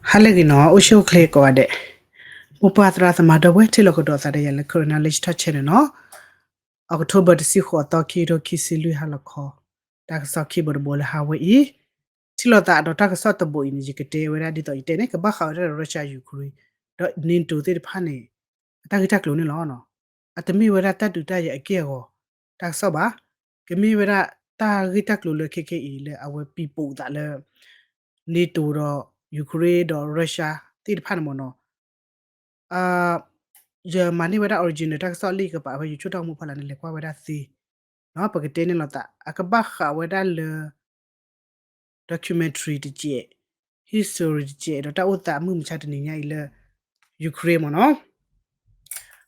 ဟါလၢအဂ့ၤနီၤ, အိၣ်ဆူၣ်အိၣ်ချ့ကိးဂၤဒဲး, မိၢ်ပၢ်သရၣ်သမါဒီပုၢ်ဝဲၢ် ထံၣ်လိာ်ကဒီးသးဒီးယၤလၢ Karen Knowledge Talk Channel နီၤ. October တဆံဃိးသီ ခံကထိခံဆံလွံၢ် ဟါလီၤခီ, တၢ်ကစီၣ်ခံဘိတဘိလၢဟါဝဲအံၤ, ထံၣ်လိာ်သးဒီးတၢ်ကစီၣ်တဘိအံၤန့ၣ် ယကတဲဝဲဒၣ်ဒ်သိးယတဲန့ၣ် ကဘၣ်ဃးဝဲဒၣ်လၢ Russia Ukraine ဒီး NATO သ့ၣ်တဖၣ်န့ၣ် အတၢ်ဂ့ၢ်တၢ်ကျိၤန့ၣ်လီၤ. အတမ့ၢ်ဝဲဒၣ်တၢ်ဒုးတၢ်ယၤအက့ၢ်အဂီၤ တၢ်ကစီၣ်ဘၣ်, ကမ့ၢ်ဝဲဒၣ်တၢ်ဂ့ၢ်တၢ်ကျိၤလၢခဲခဲအံၤလၢအဝဲပံၤပိာ်သးလၢ NATO ဒီး Ukraine ဒီး Russia သ့ၣ်တဖၣ်န့ၣ်မ့ၢ်နီၤ. ယမၤန့ၢ်ဝဲဒၣ် original တၢ်ကစီၣ်လံာ်ကပာ်ဖဲ YouTube တၢ်ဂီၤမူဖီလာ်န့ၣ် လဲၤကွၢ်ဝဲဒၣ်သ့, ပကတဲန့ၣ်လိာ်သး အကဘၣ်ဃးဝဲဒၣ်လၢ documentary တစဲး, history တစဲး ဒီးတၢ်အိၣ်သးအမုၢ်မဆါတနံၤညါအံၤလၢ Ukraine မ့ၢ်နီၤ.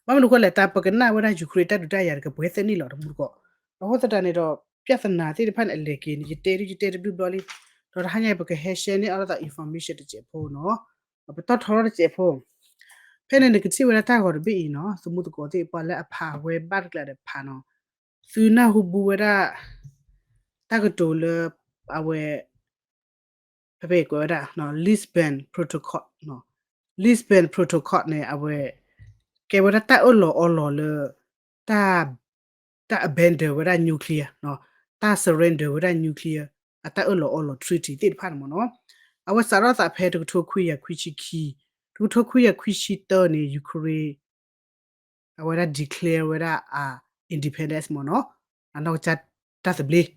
ဘၣ်မနုၤအဃိလဲၣ် တၢ်ပကနၣ်ဝဲဒၣ် Ukraine တၢ်ဒုးတၢ်ယၤတကပှဲၤသ့ၣ်န့ၣ်လီၤ တမူတကိး. အဃိသတးန့ၣ်ဒီး ပြဿနာ သ့ၣ်တဖၣ်န့ၣ် အလဲၤက့ၤန့ၣ် ယတဲဒ်ယတဲတဘျုးဘျီလံ, ဒီးတဟါညါပကဟဲ share န့ၢ်အီၤလၢသး information တစဲးဖိနီၤ, ပတီၢ်ထီထီၣ်တစဲးဖိ. ဖဲန့ၣ်နကထံၣ်ဝဲဒၣ်တၢ်ဂီၤတဘ့ၣ်အံၤနီၤ သမူသကိးသ့ၣ် ပှၤလၢအဖးဝဲဘၣ်တကျါဒီးဖးနီၤ, သုနၢ်ဟူဘူးဝဲဒၣ် တၢ်ကတိၤလၢ အဝဲ ဖဲဖဲကွဲးဝဲဒၣ် Lisbon Protocol, Lisbon Protocol န့ၣ် အဝဲ ကဲဝဲဒၣ်တၢ်အၢၣ်လီၤအီလီၤလၢ တၢ် တၢ် abandon ဝဲဒၣ် nuclear, တၢ် surrender ဝဲဒၣ် nuclear အတၢ်အၢၣ်လီၤအီလီၤ treaty သ့ၣ်တဖၣ်န့ၣ်မ့ၢ်နီၤ. အဝဲစးထီၣ်သးဖဲတကထိခွံကယၤခွံဆံခံ, တကထိခွံကယၤခွံဆံတၢန့ၣ် Ukraine အဝဲဒၣ် declare ဝဲဒၣ်အ independence မ့ၢ်နီၤ, အနီၢ်ကစၢ်တၢ်သဘျ့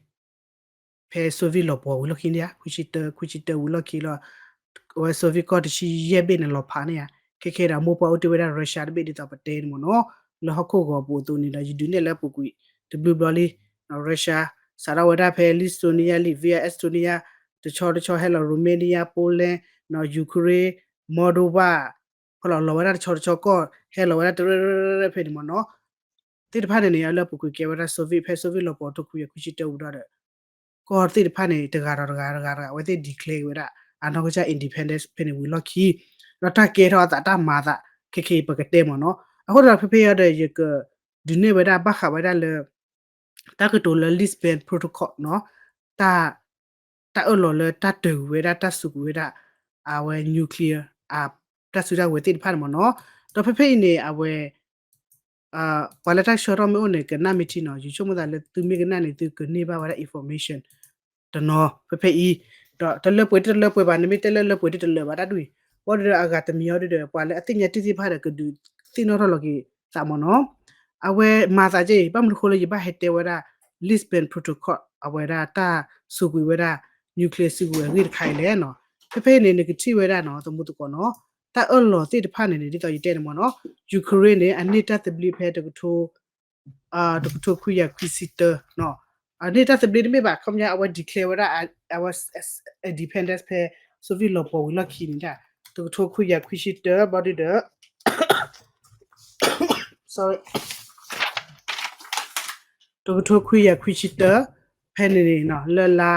ဖဲ Soviet လီၤပှီၢ်ဝံၤလီၢ်ခံန့ၣ်ဧါ, ခွံဆံတၢ, ခွံဆံတၢဝံၤလီၢ်ခံလီၤ, အဝဲ Soviet ကီၢ်တဆံယဲၢ်ဘ့ၣ်န့ၣ်လီၤဖးန့ၣ်ဧါ, ခဲခဲဒီးမိၢ်ပှၢ်အိၣ်တ့ၢ်ဝဲဒၣ် Russia တဘ့ၣ်ဒ်သိးပတဲန့ၣ်မ့ၢ်နီၤ, လၢဟီၣ်ခိၣ်ဂီၤပူၤအသိးန့ၣ်ဒီး ယဒုးနဲၣ်လၢအပူၤကွံာ်တဘျုးဘျီလံ, Russia စးထီၣ်ဝဲဒၣ်ဖဲ Lithuania လံ, via Estonia တဆီတဆီဟဲလီၤ Romania, Poland, Ukraine, Moldova ဖီလီၤလီၤဝဲဒၣ်တဆီတဆီကီၢ် ဟဲလီၤဝဲဒၣ်တရၢရၢဖဲန့ၣ်မ့ၢ်နီၤ, သ့ၣ်တဖၣ်န့ၣ်န့ၣ် အလၢအပူၤကွံာ်ကဲဝဲဒၣ် Soviet ဖဲ Soviet လီၤပှီၢ်တကထိခွံကယၤခွံဆံတၢဝံၤဒီး ကီၢ်သ့ၣ်တဖၣ်န့ၣ် တဂၤဒီးတဂၤတဂၤတဂၤ အဝဲသ့ၣ် declare ဝဲဒၣ် အနီၢ်ကစၢ် independence ဖဲန့ၣ်ဝံၤလီၢ်ခံ, ဒီးတၢ်ကဲထီၣ်အသးတၢ်မၤအသး ခဲခဲအံၤပကတဲမ့ၢ်နီၤ, အဃိဒီးဖဲဖဲအံၤဒီး ယက ဒုးနဲၣ်ဝဲဒၣ်ဘၣ်ဃးဝဲဒၣ်လၢ တၢ်ကတိၤလၢ Lisbon Protocol နီၤ, တၢ် တၢ်အၢၣ်လီၤလၢတၢ်တ့ၢ်ကွံာ်ဝဲဒၣ် တၢ်စူးကွံာ်ဝဲဒၣ် အဝဲ nuclear အ တၢ်စုတၢ်ဝဲၤသ့ၣ်တဖၣ်န့ၣ်မ့ၢ်နီၤ, ဒီးဖဲဖဲအံၤန့ၣ် အဝဲ ပှၤလၢတၢ်ဆၢထီၣ်မ့ၢ်အိၣ်န့ၣ် ကနၣ်မ့ၢ်ထံနီၤ, ယဆိကမိၣ်သးလၢသုမ့ၢ်ကနၣ်န့ၣ် သုကန့ၢ်ဘၣ်ဝဲဒၣ် information တနီၤဖဲဖဲအံၤ, ဒီးတလၢပှဲၤတလၢပှဲၤဘၣ်, နမ့ၢ်တဲလၢလၢပှဲၤတလၢဘၣ်တၢ်ဒ်အံၤ, ဘၣ်ဒီးအဂၤတမံၤအီၤဒီး ပှၤလၢအသ့ၣ်ညါတံၢ်သ့ၣ်တဖၣ်ဒီး ကဒုးသ့ၣ်နီၣ်ထီၣ်လီၤက့ၤသးမ့ၢ်နီၤ, အဝဲမၤသးကဲအံၤ ဘၣ်မနုၤဃိလၢယဘၣ်ဟဲတဲဝဲဒၣ် Lisbon Protocol အဝဲဒၣ်တၢ်စူးကွံာ်ဝဲဒၣ် nuclear စူးကွံာ်အဂ့ၢ်တခါအံၤလဲၣ်နီၤ, ဖဲဖဲအံၤန့ၣ် နကထံၣ်ဝဲဒၣ်နီၤ သမူသကိးနီၤ, တၢ်အၢၣ်လီၤသ့ၣ်တဖၣ်န့ၣ်န့ၣ် ဒ်သိးယတဲန့ၣ်မ့ၢ်နီၤ, Ukraine န့ၣ် အန့ၢ်တၢ်သဘျ့ဖဲတကထိ တကထိခွံကယၤခွံဆံတၢ, အန့ၢ်တၢ်သဘျ့တမ့ၢ်ဘၣ် ခီပညီ အဝဲ declare ဝဲဒၣ် အဝဲ independence ဖဲ Soviet လီၤပှီၢ်ဝံၤလီၢ်ခံန့ၣ် တကထိခွံကယၤခွံဆံတၢ ဘၣ်ဒီး တကထိခွံကယၤခွံဆံတၢ, ဖဲန့ၣ်န့ၣ် လၢလါ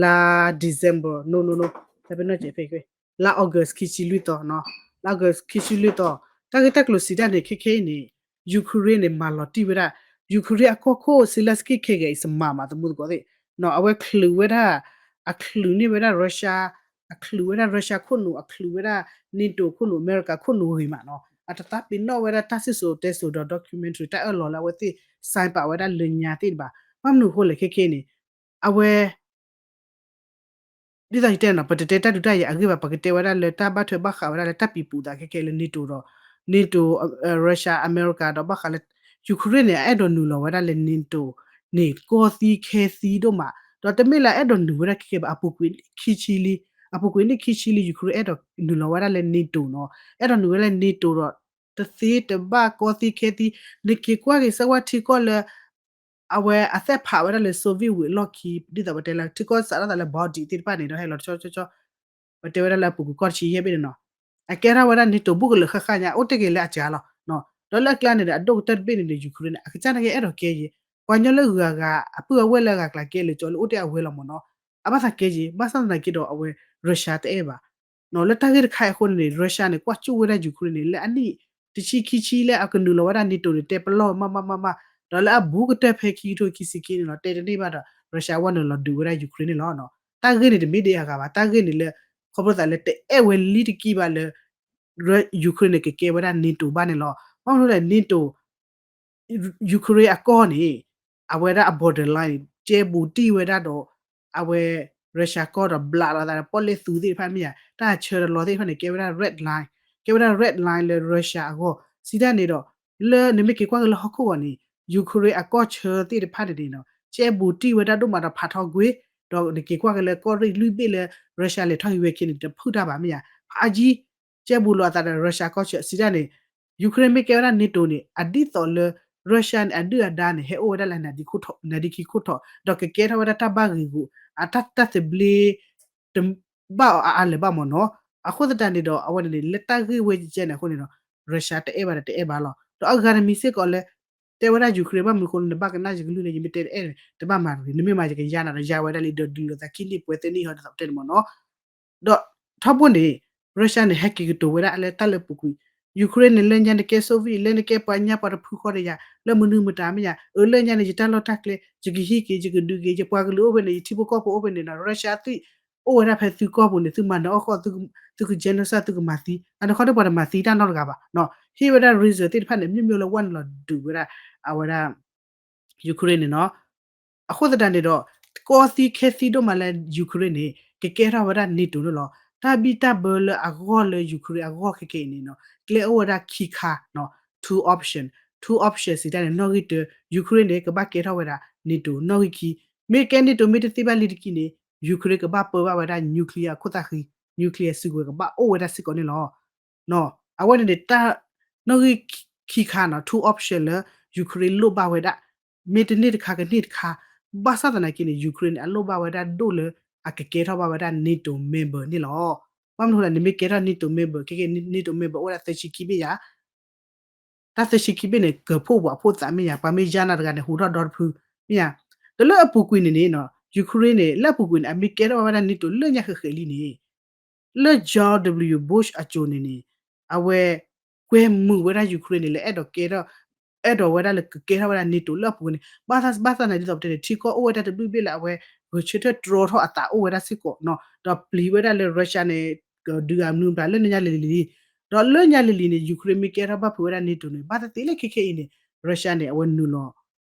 လါ December, no, no, no, ဖဲ လါ August ခံဆံလွံၢ်သီ, လါ August ခံဆံလွံၢ်သီ, တၢ်ဂ့ၢ်တၢ်ကျိၤစံးတၢ်န့ၣ် ခဲခဲအံၤန့ၣ် Ukraine န့ၣ် မၤလီၤတံၢ်ဝဲဒၣ်, Ukraine အကီၢ်ခိၣ် Zelensky ခဲဂၤအံၤ စမၤမး သမူသကိးသ့ၣ်, အဝဲချုးဝဲဒၣ်, အချုးန့ၢ်ဝဲဒၣ် Russia, အချုးဝဲဒၣ် Russia ခိၣ်နူာ်, အချုးဝဲဒၣ် NATO ခိၣ်နူာ်, အမဲရကၤခိၣ်နူာ်ဂ့ၤမးနီၤ, အတသးပ့ၤနီၣ်ဝဲဒၣ်တၢ်စံၣ်စိၤတဲစိၤဒီး documentary တၢ်အၢၣ်လီၤလၢအဝဲသ့ၣ် sign ပာ်ဝဲဒၣ်လၢညါသ့ၣ်တဖၣ်, ဘၣ်မနုၤအဃိလဲၣ်ခဲခဲအံၤန့ၣ်, အဝဲ ဒ်သိးယတဲနီၤ ပတတဲတၢ်ဒုးတၢ်ယၤအဂ့ၢ်ဘၣ်, ပကတဲဝဲဒၣ်လၢတၢ်ဘၣ်ထွဲဘၣ်ဃးဝဲဒၣ်လၢတၢ်ပံၤပူၤသးခဲခဲလၢ NATO ဒီး NATO, Russia, အမဲရကၤ ဒီးဘၣ်ဃးလၢ Ukraine န့ၣ် အအဲၣ်ဒိးနုာ်လီၤဝဲဒၣ်လၢ NATO န့ၣ် ကီၢ်သံခဲသံဒိၣ်မး, ဒီးတမ့ၢ်လၢအအဲၣ်ဒိးနုာ်ဝဲဒၣ်ခဲခဲဘၣ်, အပူၤကွံာ်ခံဆံလံ, အပူၤကွံာ်နံၣ်ခံဆံလံ Ukraine အဲၣ်ဒိးနုာ်လီၤဝဲဒၣ်လၢ NATO နီၤ, အဲၣ်ဒိးနုာ်ဝဲလၢ NATO ဒီး တသ့တဘၣ်ကီၢ်သံခဲသံ, နက့ၤကွၢ်က့ၤစၢဝါထံကီၢ်လၢ အဝဲအသ့ၣ်ဖးဝဲဒၣ်လၢ Soviet ဝံၤအလီၢ်ခံ, ဒ်သိးပတဲလၢထံကီၢ်စးထီၣ်သးလၢ Baltic သ့ၣ်တဖၣ်န့ၣ် ဒီးဟဲလီၤတဆီဆီဆီ, ပတဲဝဲဒၣ်လၢအပူၤကွံာ်ကီၢ်တဆံယဲၢ်ဘ့ၣ်န့ၣ်နီၤ, အကဲထီၣ်ဝဲဒၣ် NATO ဘူးကလၢာ်ဃၣ်ဃၣ်ညါ အိၣ်တ့ၢ်က့ၤလၢအစှၤလီၤ, ဒီးလၢအကျါန့ၣ်ဒီး အဒိၣ်ကတၢၢ်တဘ့ၣ်န့ၣ်ဒီး Ukraine န့ၣ် အကစၢ်န့ၣ်က့ၤအဲၣ်ဒိးကဲယဲၤ, ပှၤကညီလၢဂၤဂၤ အပုၢ်အဝဲၢ်လၢအဂၤကျါကဲလၢာ်ကၠီလၢအိၣ်တ့ၢ်အဝဲလီၤမ့ၢ်နီၤ, အဘၣ်သးကဲယဲၤ, ဘၣ်ဆၣ်သနာ်က့ဒီးအဝဲ Russia တအဲၣ်ဘၣ် လၢတၢ်ဂ့ၢ်တခါအံၤအဃိန့ၣ်န့ၣ် Russia န့ၣ် ကွၢ်ကၠူၣ်ဝဲဒၣ် Ukraine န့ၣ် လၢအနံၣ်တဆံခံဆံလၢ အကနုာ်လီၤဝဲဒၣ် NATO န့ၣ် တဲပလီၢ်မးမးမးမး, ဒီးလၢအဘူးကတၢၢ်ဖဲခံကထိခံဆံခံန့ၣ်လီၤ တဲတန့ၢ်ဘၣ်ဒီး Russia ဝဲနုာ်လီၤဒုးဝဲဒၣ် Ukraine န့ၣ်လီၤ. တၢ်ဂ့ၢ်န့ၣ်တမ့ၢ်ဒ်အဂၤဘၣ်, တၢ်ဂ့ၢ်န့ၣ်လၢ ခီဖျိသးလၢတအဲၣ်ဝဲလံတကံဘၣ်လၢ Ukraine န့ၣ် ကကဲဝဲဒၣ် NATO ဘၣ်န့ၣ်လီၤ. ဘၣ်မနုၤလဲၣ် NATO Ukraine အကီၢ်န့ၣ် အဝဲဒၣ်အ borderline ကဲဘူးတံၢ်ဝဲဒၣ်ဒီး အဝဲ Russia ကီၢ်ဒီး ဘျးလီၤသးဒီး ပီၣ်လဲၣ်သူသ့ၣ်တဖၣ်မ့ၢ်ဧါ, တၢ်ဆၢတလီၤသ့ၣ်တဖၣ်န့ၣ် ကဲဝဲဒၣ် red line, ကဲဝဲဒၣ် red line လၢ Russia အဂီၢ်, စံးတၢ်န့ၣ်ဒီး လၢနမ့ၢ်က့ၤကွၢ်က့ၤလၢဟီၣ်ခိၣ်ဂီၤန့ၣ် Ukraine အကီၢ်ဆၢသ့ၣ်တဖၣ်န့ၣ်န့ၣ်ဒီး ကဲဘူးတံၢ်ဝဲဒၣ်ဒိၣ်မးဒီးဖးထီကွ့, ဒီးနက့ၤကွၢ်က့ၤလၢကီၢ်ရ့ၣ်လွံၢ်ဘ့ၣ်လၢ Russia လဲၤထီၣ်ဟံးဝဲခ့န့ၣ် တဖုၣ်တၢ်ဘၣ်မ့ၢ်ဧါ, ဖးအါကံ ကဲဘူးလိာ်အသးဒီး Russia ကီၢ်ဆၢ စံးတၢ်န့ၣ် Ukraine မ့ၢ်ကဲဝဲဒၣ် NATO န့ၣ် အဒ်သိးလၢ Russia န့ၣ် အဒုၣ်အဒါန့ၣ် ဟဲအိၣ်ဝဲဒၣ်လၢ နၤဒ့ခံခိၣ်ထိး, ဒီးကကဲထီၣ်ဝဲဒၣ်တၢ်ဘၣ်ဂ့ၤဂီၤ အတၢ်သဘျ့ တဘၣ်အီၤအါအါလၢၤဘၣ်မ့ၢ်နီၤ. အဃိသတးန့ၣ်ဒီး အဝဲန့ၣ်န့ၣ် လၢတၢ်ဂ့ၢ်ဝဲကဲန့ၣ်အဃိန့ၣ်ဒီး Russia တအဲၣ်ဘၣ်ဒီးတအဲၣ်ဘၣ်လီၤ. ဒီးအဂၤတမံၤစ့ၢ်ကီးလၢ တဲဝဲဒၣ် Ukraine ဘၣ်မနုၤအဃိလၢနဘၣ်ကနၣ်ယကလုၢ်န့ၣ် ယမ့ၢ်တဲတအဲၣ်န့ၣ် တဘၣ်မၤတဂ့ၤ, နမ့ၢ်မၤယကယါနၤဒီးယါဝဲဒၣ်လံ ဒီးဒုးလိာ်သးခံနံၣ်ပှဲၤသၢနံၣ်ဟီဒ်သိးပတဲန့ၣ်မ့ၢ်နီၤ. ဒီးထီဘိန့ၣ် Russia န့ၣ် ဟဲက့ၤကတိၤဝဲဒၣ်လၢတၢ်လၢအပူၤကွံာ်, Ukraine န့ၣ် လၢညါန့ၣ်ကဲ Soviet လၢနကဲပှၤညါပှၤတဖုဃီဒီးယၤ လၢမနုၤမတၤမ့ၢ်ယၤ, အၢ လၢညါန့ၣ် ယတၢ်လီၢ်တၢ်ကျဲ ယကဟံးက့ၤ ယကဒုးက့ၤ ယပှၤကလုာ်အိၣ်ဖဲန့ၣ် ယထံဖိကီၢ်ဖိအိၣ်ဖဲန့ၣ်ဒီး Russia သ့ၣ် အိၣ်ဝဲဒၣ်ဖဲသုကီၢ်ပူၤန့ၣ် သုမၤနၢၤအီၣ်ဃီၣ် သုက genocide သုကမၤသံ, အနီၢ်ကီၢ်တပှၤတမၤသံတၢ်နီတဂၤဘၣ်, ဟ့ၣ်ဝဲဒၣ် reason သ့ၣ်တဖၣ်န့ၣ် မျိုးမျိုးလၢဝဲန့ၣ်လီၤဒုးဝဲဒၣ် အဝဲဒၣ် Ukraine န့ၣ်နီၤ. အဃိသတးန့ၣ်ဒီး ကီသံခဲသံဒိၣ်မးလၢ Ukraine န့ၣ် ကကဲထီၣ်ဝဲဒၣ် NATO န့ၣ်လီၤ. တၢ်ဘံၣ်တၢ်ဘၢလၢအဂီၢ်လၢ Ukraine အဂီၢ်ခဲကနံၣ်အံၤန့ၣ်နီၤ ကျဲအိၣ်ဝဲဒၣ်ခံခါနီၤ, two option, two option စံးတၢ်န့ၣ် နီၣ်ဂံၢ်တၢ Ukraine န့ၣ် ကဘၣ်ကဲထီၣ်ဝဲဒၣ် NATO, နီၣ်ဂံၢ်ခံ မ့ၢ်ကဲ NATO မ့ၢ်တသ့ဘၣ်လံတကံန့ၣ် Ukraine ကဘၣ်ပၢဘၣ်ဝဲဒၣ် nuclear အခိၣ်သၣ်ဃံ, nuclear စုကဝဲၤကဘၣ်အိၣ်ဝဲဒၣ်စ့ၢ်ကီးန့ၣ်လီၤ. အဝဲန့ၣ်န့ၣ် တၢ် နီၣ်ဂံၢ်ခံခါနီၤ two option လၢ Ukraine လိၣ်ဘၣ်ဝဲဒၣ် မ့ၢ်တန့ၢ်တခါကန့ၢ်တခါ, ဘၣ်ဆၣ်သနာ်က့န့ၣ် Ukraine န့ၣ် အလိၣ်ဘၣ်ဝဲဒၣ်ဒိၣ်လၢ အကကဲထီၣ်ဘၣ်ဝဲဒၣ် NATO member န့ၣ်လီၤ. ဘၣ်မနုၤလဲၣ် နမ့ၢ်ကဲထီၣ် NATO member ခဲကနံၣ် NATO member အိၣ်ဝဲဒၣ်သၢဆံခံဘ့ၣ်ယၤ တၢ်သၢဆံခံဘ့ၣ်န့ၣ် ကၢၤဖှိၣ်ပှၤဖှိၣ်သးမ့ၢ်ယၤ, ပှၤမ့ၢ်ယါနၤတဂၤန့ၣ် ဟူးထီၣ်ဒီတဖု မ့ၢ်ယၤ, ဒီးလၢအပူၤကွံာ်န့ၣ်န့ၣ်နီၤ Ukraine န့ၣ် လၢအပူၤကွံာ်န့ၣ် အမ့ၢ်ကဲထီၣ်ဝဲဒၣ် NATO လၢညါဃဲးဃဲးလံန့ၣ် လၢ George W Bush အစိၤန့ၣ်န့ၣ် အဝဲ ကွဲမုာ်ဝဲဒၣ် Ukraine န့ၣ် လၢအဲၣ်ဒိးကဲထီၣ် အဲၣ်ဒိးဝဲဒၣ်လၢကကဲထီၣ်ဝဲဒၣ် NATO လၢအပူၤန့ၣ် ဘၣ်ဆၣ်သနာ်က့ဒ်သိးပတဲန့ၣ် ထံကီၢ်အိၣ်ဝဲဒၣ်တဘျုးဘ့ၣ်လၢအဝဲ ဂဲၤဆၢထၢၣ်တြီထီၣ်အသးအိၣ်ဝဲဒၣ်စ့ၢ်ကီးနီၤ ဒီးပျံၤဝဲဒၣ်လၢ Russia န့ၣ် ကဒုးအမနုၤမတၤလၢညါလံၤလံၤလံၤ ဒီးလၢညါလံၤလံၤန့ၣ် Ukraine မ့ၢ်ကဲထီၣ်ဘၣ်ဖုးဝဲဒၣ် NATO န့ၣ် ဘၣ်သ့ၣ်သ့ၣ်လၢခဲခဲအံၤန့ၣ် Russia န့ၣ် အဝဲနုာ်လီၤ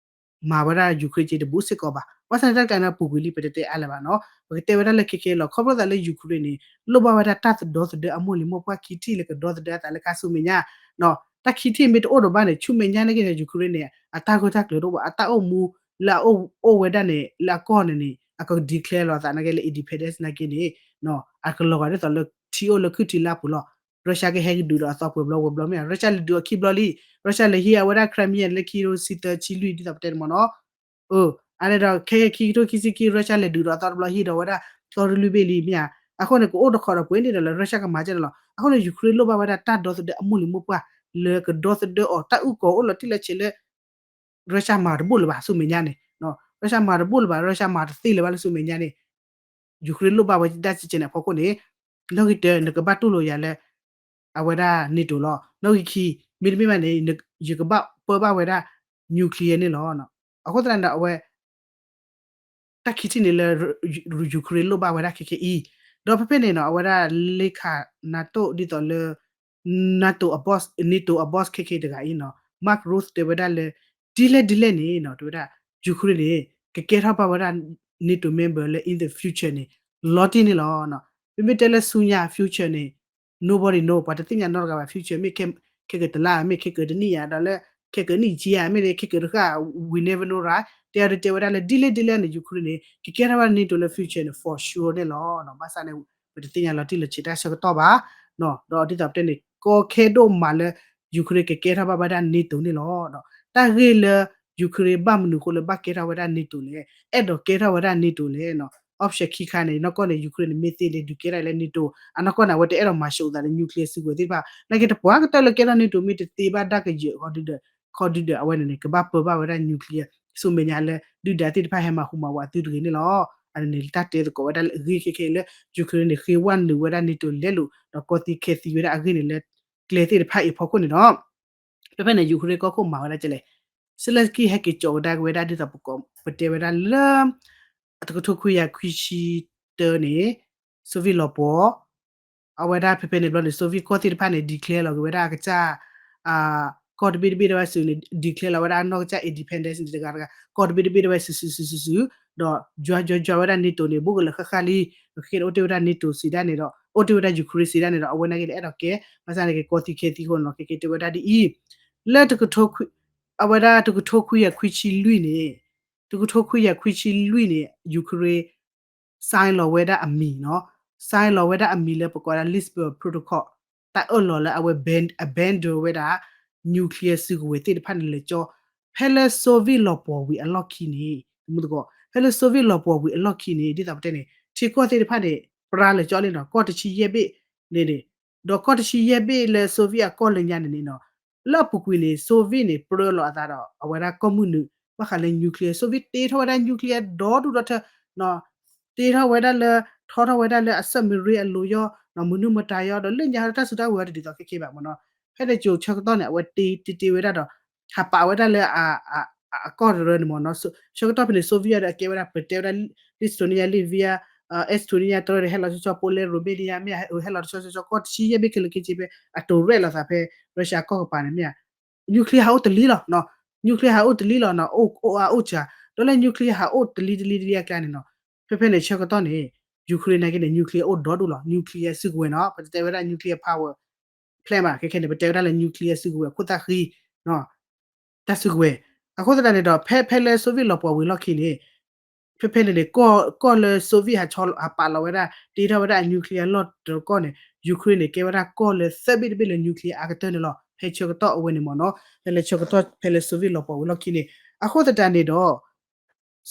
မၤဝဲဒၣ် Ukraine က့တဘူးစ့ၢ်ကီးဘၣ်. ဘၣ်ဆၣ်န့ၣ် တၢ်တခါန့ၣ် ပူၤကွံာ်လံ ပတတဲအါလၢၤဘၣ်နီၤ ပကတဲဝဲဒၣ်လၢခဲခဲလီၤ ခီဖျိသးလၢ Ukraine န့ၣ် လိၣ်ဘၣ်ဝဲဒၣ်တၢ်သဒီသဒၢအမိၢ်လံၤမိၢ်ပှၢ်ခံထံၣ်လၢကဒီသဒၢအသးလၢကါဆူမဲာ်ညါ တၢ်ခံထံၣ်မ့ၢ်တအိၣ်ဒီးဘၣ်န့ၣ် ဆူမဲာ်ညါနာ်က့န့ၣ် Ukraine န့ၣ် အတၢ်ဂၢၢ်တၢ်ကျၢၤတအိၣ်ဘၣ် အတၢ်အိၣ်မူလၢအအိၣ်ဝဲဒၣ်န့ၣ် လၢအကီၢ်န့ၣ်န့ၣ် အက declare လီၤသးနာ်က့လၢ independence နာ်က့န့ၣ် အကလီၤဂာ်ဒ်သိးလၢထံအိၣ်လၢခုၣ်ထံလါပူၤလီၤ Russia ကဟဲကဒုးဒီးအသီပှဲၤဘျီဝဲဘျီမ့ၢ် Russia လဲၤဒုးအီၤခံဘျီလံ Russia လဲၤဟံးအဝဲဒၣ် Crimea လၢခံကထိဆံသၢဆံလွံၢ်ဒ်သိးပတဲန့ၣ်မ့ၢ်နီၤ အၢ အန့ၣ်ဒီး ခဲခံကထိခံဆံခံ Russia လဲၤဒုးဒီးအသီတဘျီဟံးဒီးဝဲဒၣ် သီတလွံၢ်ဘ့ၣ်လံမ့ၢ်ဧါ အဃိန့ၣ် ကအိၣ်တခီဒီးပှဲၤန့ၣ်ဒီးလၢ Russia ကမၤကဲန့ၣ်လီၤ အဃိန့ၣ် Ukraine လိၣ်ဘၣ်ဝဲဒၣ်တၢ်ဒီသဒၢအမိၢ်လံၤမိၢ်ပှၢ် လၢကဒီသဒၢအီၤ တၢ်အုၣ်ကီၤအိၣ်လီၤတံၢ်လီၤဆဲးလၢ Russia မၤတဘၣ်လၢၤဘၣ်ဆူမဲာ်ညါန့ၣ် Russia မၤတဘၣ်လၢၤဘၣ် Russia မၤတသ့လၢၤဘၣ်လၢဆူမဲာ်ညါန့ၣ် Ukraine လိၣ်ဘၣ်ဝဲဒၣ်စဲးန့ၣ်အဖီခိၣ်န့ၣ် နီၣ်ဂံၢ်တၢ နကဘၣ်တူၢ်လိာ်ယၤလၢ အဝဲဒၣ် NATO လီၤ နီၣ်ဂံၢ်ခံ မ့တမ့ၢ်ဘၣ်န့ၣ် ယကဘၣ်ပၢဘၣ်ဝဲဒၣ် nuclear န့ၣ်လီၤ အဃိသတးန့ၣ်ဒီးအဝဲ တၢ်ခံထံၣ်န့ၣ်လၢ Ukraine လိၣ်ဘၣ်ဝဲဒၣ်ခဲခဲအံၤ ဒီးဖဲဖဲန့ၣ်နီၤ အဝဲဒၣ်လ့ခၣ် NATO ဒ်သိးလၢ NATO အ boss NATO အ boss ခဲခဲတဂၤအံၤနီၤ Mark Rutte တဲဝဲဒၣ်လၢ ဒ်လဲၣ်ဒ်လဲၣ်န့ၣ်နီၤ တဲဝဲဒၣ် Ukraine န့ၣ် ကကဲထီၣ်ဘၣ်ဝဲဒၣ် NATO member လၢ in the future န့ၣ် လီၤတံၢ်န့ၣ်လီၤ မ့မ့ၢ်တဲလၢဆူညါ future န့ၣ် nobody know ပှၤတသ့ၣ်ညါနီတဂၤဘၣ် future မ့ၢ်ခဲကတလါ မ့ၢ်ခဲကတနံၣ်ဧါ ဒီးလၢ ခဲကနံၣ်ဆံဧါ မ့ၢ်ခဲကတဃၣ် we never know right တဲအီၤဒ်တဲဝဲဒၣ်လၢဒ်လဲၣ်ဒ်လဲၣ်န့ၣ် Ukraine န့ၣ် ကကဲထီၣ်ဘၣ် NATO လၢ future န့ၣ် for sure န့ၣ်လီၤ ဘၣ်ဆၣ်န့ၣ် ပတသ့ၣ်ညါလီၤတံၢ်လီၤဆဲးတၢ်ဆၢကတီၢ်ဘၣ် ဒီးဒ်သိးပတဲန့ၣ် ကီခဲဒိၣ်မးလၢ Ukraine ကကဲထီၣ်ဘၣ်ဝဲဒၣ် NATO န့ၣ်လီၤ တၢ်ဂ့ၢ်လၢ Ukraine ဘၣ်မနုၤအဃိလၢဘၣ်ကဲထီၣ်ဝဲဒၣ် NATO လဲၣ် အဲၣ်ဒိးကဲထီၣ်ဝဲဒၣ် NATO လဲၣ် option ခံခါန့ၣ် နီၢ်ကီၢ်န့ၣ် Ukraine န့ၣ် မ့ၢ်သ့န့ၣ် ဒုးကဲထီၣ်လၢ NATO အနီၢ်ကီၢ်န့ၣ် အဝဲတအဲၣ်ဒိးမၤၡိးအသးလၢ nuclear စုကဝဲၤသ့ၣ်တဖၣ် နာ်က့တပှၤကတၢၢ်လၢကဲထီၣ် NATO မ့ၢ်တသ့ဘၣ်ဒၣ်ကယၢၤ ခီဒုဒီး ခီဒုဒီး အဝဲန့ၣ်န့ၣ် ကဘၣ်ပၢဘၣ်ဝဲဒၣ် nuclear ဆူမဲာ်ညါလၢ ဒုၣ်ဒါသ့ၣ်တဖၣ်ဟဲမၤဟူးမၤဝးအသုတဂ့ၤန့ၣ်လီၤ အန့ၣ်န့ၣ် တၢ်တဲသကိးဝဲဒၣ်လၢအဂ့ၢ်ခဲခဲအံၤလၢ Ukraine န့ၣ် ဃ့ဝဲနုာ်ဝဲဒၣ် NATO လဲၤလိာ် ဒီးကီသံခဲသံဝဲဒၣ်အဂ့ၢ်န့ၣ်လၢ ကျဲသ့ၣ်တဖၣ်အံၤအဖီခိၣ်န့ၣ်ဒီး ဖဲဖဲန့ၣ် Ukraine ကီၢ်ခိၣ်မၤဝဲဒၣ်ကလဲၣ် Zelenskyy ဟဲက့ၤကၠီးကဒါက့ၤဝဲဒၣ်ဒ်သိးပကိး ပတဲဝဲဒၣ်လၢ တကထိခွံကယၤခွံဆံတၢန့ၣ် Soviet လီၤပှီၢ် အဝဲဒၣ်ဖဲဖဲန့ၣ်ဘျီန့ၣ် Soviet ကီၢ်သ့ၣ်တဖၣ်န့ၣ် declare လီၤက့ၤဝဲဒၣ်အကစၢ် ကီၢ်တဘ့ၣ်တဘ့ၣ်ဒၣ်ဝဲစုာ်န့ၣ် declare လီၤဝဲဒၣ်အနီၢ်ကစၢ် independence န့ၣ်တဂၤတဂၤ ကီၢ်တဘ့ၣ်တဘ့ၣ်ဒၣ်ဝဲစုာ်စုာ်စုာ်စုာ်စုာ် ဒီး join join join ဝဲဒၣ် NATO န့ၣ် ဘူးကလၢာ်ဃၣ်ဃၣ်လံ ခဲကဲန့ၣ် အိၣ်တ့ၢ်ဝဲဒၣ် NATO စံးဒၣ်န့ၣ်ဒီး အိၣ်တ့ၢ်ဝဲဒၣ် Ukraine စံးဒၣ်န့ၣ်ဒီး အဝဲနာ်က့န့ၣ် အဲၣ်ဒိးကဲ ဘၣ်ဆၣ်န့ၣ်က့ၤကီသံခဲသံဃိန့ၣ်လီၤ ခဲကဲတဲဝဲဒၣ်ဒ်အံၤ လၢ အဝဲဒၣ်တကထိခွံကယၤခွံဆံလွံၢ်န့ၣ် တကထိခွံကယၤခွံဆံလွံၢ်န့ၣ် Ukraine sign လီၤဝဲဒၣ်အမံၤနီၤ sign လီၤဝဲဒၣ်အမံၤလၢပကိးဝဲဒၣ် Lisbon Protocol တၢ်အၢၣ်လီၤလၢအဝဲ ban အ ban ဒၢဝဲဒၣ် nuclear စုကဝဲၤသ့ၣ်တဖၣ်န့ၣ်လဲၤကၠီ ဖဲလၢ Soviet လီၤပှီၢ်ဝံၤအလီၢ်ခံန့ၣ် တမူတကိး ဖဲလၢ Soviet လီၤပှီၢ်ဝံၤအလီၢ်ခံန့ၣ် ဒ်သိးပတဲန့ၣ် ထံကီၢ်သ့ၣ်တဖၣ်န့ၣ် ပြါလဲၤကၠီလံနီၤ ကီၢ်တဆံယဲၢ်ဘ့ၣ်န့ၣ်န့ၣ် ဒီးကီၢ်တဆံယဲၢ်ဘ့ၣ်လၢ Soviet အကီၢ်လၢညါန့ၣ်န့ၣ်နီၤ လၢအပူၤကွံာ်န့ၣ် Soviet န့ၣ် ပြၢလီၤအသးဒီး အဝဲဒၣ်ကီၢ်မုၢ်နုာ် ဘၣ်ဃးလၢ nuclear Soviet တ့ထီၣ်ဝဲဒၣ် nuclear ဒီဒူၣ်ဒီထၢ တ့ထီၣ်ဝဲဒၣ်လၢ ထီထီၣ်ဝဲဒၣ်လၢအ submarine အလိၤယီၢ် မနုၤမတၤယီၢ် ဒီးလၢညါတၢ်စုတၢ်ဝဲၤအီၤတဒ်သိးခဲကဲဘၣ်မ့ၢ်နီၤ ဖဲန့ၣ်ကၠိၤဆၢကတီၢ်န့ၣ် အဝဲတ့တ့တ့ဝဲဒၣ်ဒီး ဟးပာ်ဝဲဒၣ်လၢ အကီၢ်တရၢန့ၣ်မ့ၢ်နီၤ ဆၢကတီၢ်ဖဲန့ၣ် Soviet ဒီးအကဲဝဲဒၣ် ပတဲဝဲဒၣ် Lithuania Latvia Estonia တရၢန့ၣ် ဟဲလီၤဆီဆီ Poland Romania မ့ၢ် ဟဲလီၤဆီဆီ ကီၢ်တဆံယဲၢ်ဘ့ၣ်ခဲလၢာ်ခဲဆ့ဖဲ အတိၤရဲၣ်လိာ်သးဖဲ Russia ကီၢ်ကပၤန့ၣ်မ့ၢ် nuclear ဟးအိၣ်တလံလီၤ nuclear ဟးအိၣ်တလံလီၤနီၤ အိၣ်အအိၣ်စှၤ ဒီးလၢ nuclear ဟးအိၣ်တလံတလံတလံအကျါန့ၣ်နီၤ ဖဲဖဲန့ၣ်ဆၢကတီၢ်န့ၣ် Ukraine နာ်က့န့ၣ် nuclear အိၣ်ဒီဒူၣ်လီၤ nuclear စုကဝဲၤနီၤ ပတတဲဝဲဒၣ် nuclear power plant ဘၣ် ခဲခဲန့ၣ် ပတဲဝဲဒၣ်လၢ nuclear စုကဝဲၤ ခိၣ်သၣ်ဃံ တၢ်စုကဝဲၤ အဃိသတးန့ၣ်ဒီး ဖဲဖဲလၢ Soviet လီၤပှီၢ်ဝံၤလီၢ်ခံန့ၣ် ဖဲဖဲန့ၣ်န့ၣ် ကီၢ်လၢ Soviet ဟးဆီ ဟးပာ်လီၤဝဲဒၣ် တ့ထီၣ်ဝဲဒၣ်အ nuclear လီၢ်တကီၢ်န့ၣ် Ukraine န့ၣ် ကဲဝဲဒၣ်ကီၢ်လၢသၢဘ့ၣ်တဘ့ၣ်လၢ nuclear အါကတၢၢ်န့ၣ်လီၤ ဖဲဆၢကတီၢ်အဝဲန့ၣ်မ့ၢ်နီၤ ဖဲလၢဆၢကတီၢ်ဖဲလၢ Soviet လီၤပှီၢ်ဝံၤလီၢ်ခံန့ၣ် အဃိသတးန့ၣ်ဒီး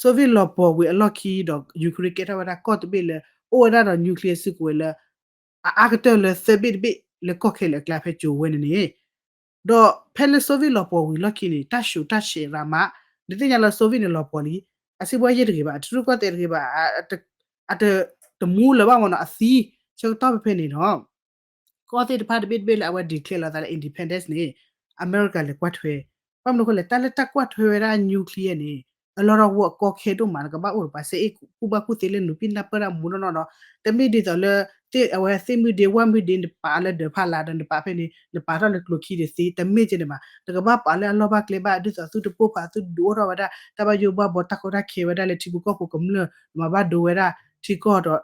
Soviet လီၤပှီၢ်ဝံၤအလီၢ်ခံဒီး Ukraine ကဲထီၣ်ဝဲဒၣ်ကီၢ်တဘ့ၣ်လၢ အိၣ်ဝဲဒၣ်ဒီး nuclear စုကဝဲၤလၢ အအါကတၢၢ်လၢသၢဘ့ၣ်တဘ့ၣ်လၢကီၢ်ခဲလၢာ်အကျါဖဲကၠိၤဝဲန့ၣ်န့ၣ် ဒီးဖဲလၢ Soviet လီၤပှီၢ်ဝံၤလီၢ်ခံန့ၣ် တၢ်ဆူးတၢ်ဆဲးရၤမး နသ့ၣ်ညါလၢ Soviet န့ၣ်လီၤပှီၢ်လံ အစံးဘှီယဲၢ်တဂ့ၤဘၣ် အတရူးကီၢ်သဲးတဂ့ၤဘၣ် အတမူလၢၤဘၣ်မ့ၢ်နီၤ အသံ ဆၢကတီၢ်ဖဲဖဲန့ၣ်ဒီး ကီၢ်သ့ၣ်တဖၣ်တဘ့ၣ်တဘ့ၣ်လၢအဝဲ declare လီၤသးလၢ independence န့ၣ် အမဲရကၤလဲၤကွၢ်ထွဲ ဘၣ်မနုၤအဃိလဲၣ် တၢ်လၢတၢ်ကွၢ်ထွဲဝဲဒၣ် nuclear န့ၣ် အလီၢ်တၢ်ဝီအကီခဲဒိၣ်မး နကဘၣ်အိၣ်ဒီးပှၤစဲအ့ၣ်ကူၣ်ဘၣ်ကူၣ်သ့လၢနုာ်ပံၢ်နၢ်ပၢၢ်တၢ်မူနီၢ်နီၢ်ဒီး တမ့ၢ်ဒ်သိးလၢ အဝဲသ့ၣ်မုၢ်ဒ့ဝၣ်မုၢ်ဒ့ နပာ်လၢဒၢးဖးလၢ်ဒီး နပာ်ဖဲန့ၣ် နပာ်ထီၣ်လၢကျိၤခံတသ့ တမ့ၢ်ကဲန့ၣ်ဘၣ် နကဘၣ်ပာ်လၢအလီၢ်ဘၣ်ကျဲဘၣ် ဒ်သိးသုတပိၢ်ဖး သုဒုးအိၣ်ထီၣ်ဝဲဒၣ် တၢ်ဘၣ်ယိၣ်ဘၣ်ဘီတၢ်ကီတၢ်ခဲဝဲဒၣ်လၢထံဖိကီၢ်ဖိကမျၢၢ် နမၤဘၣ်ဒိဝဲဒၣ် ထံကီၢ်ဒီး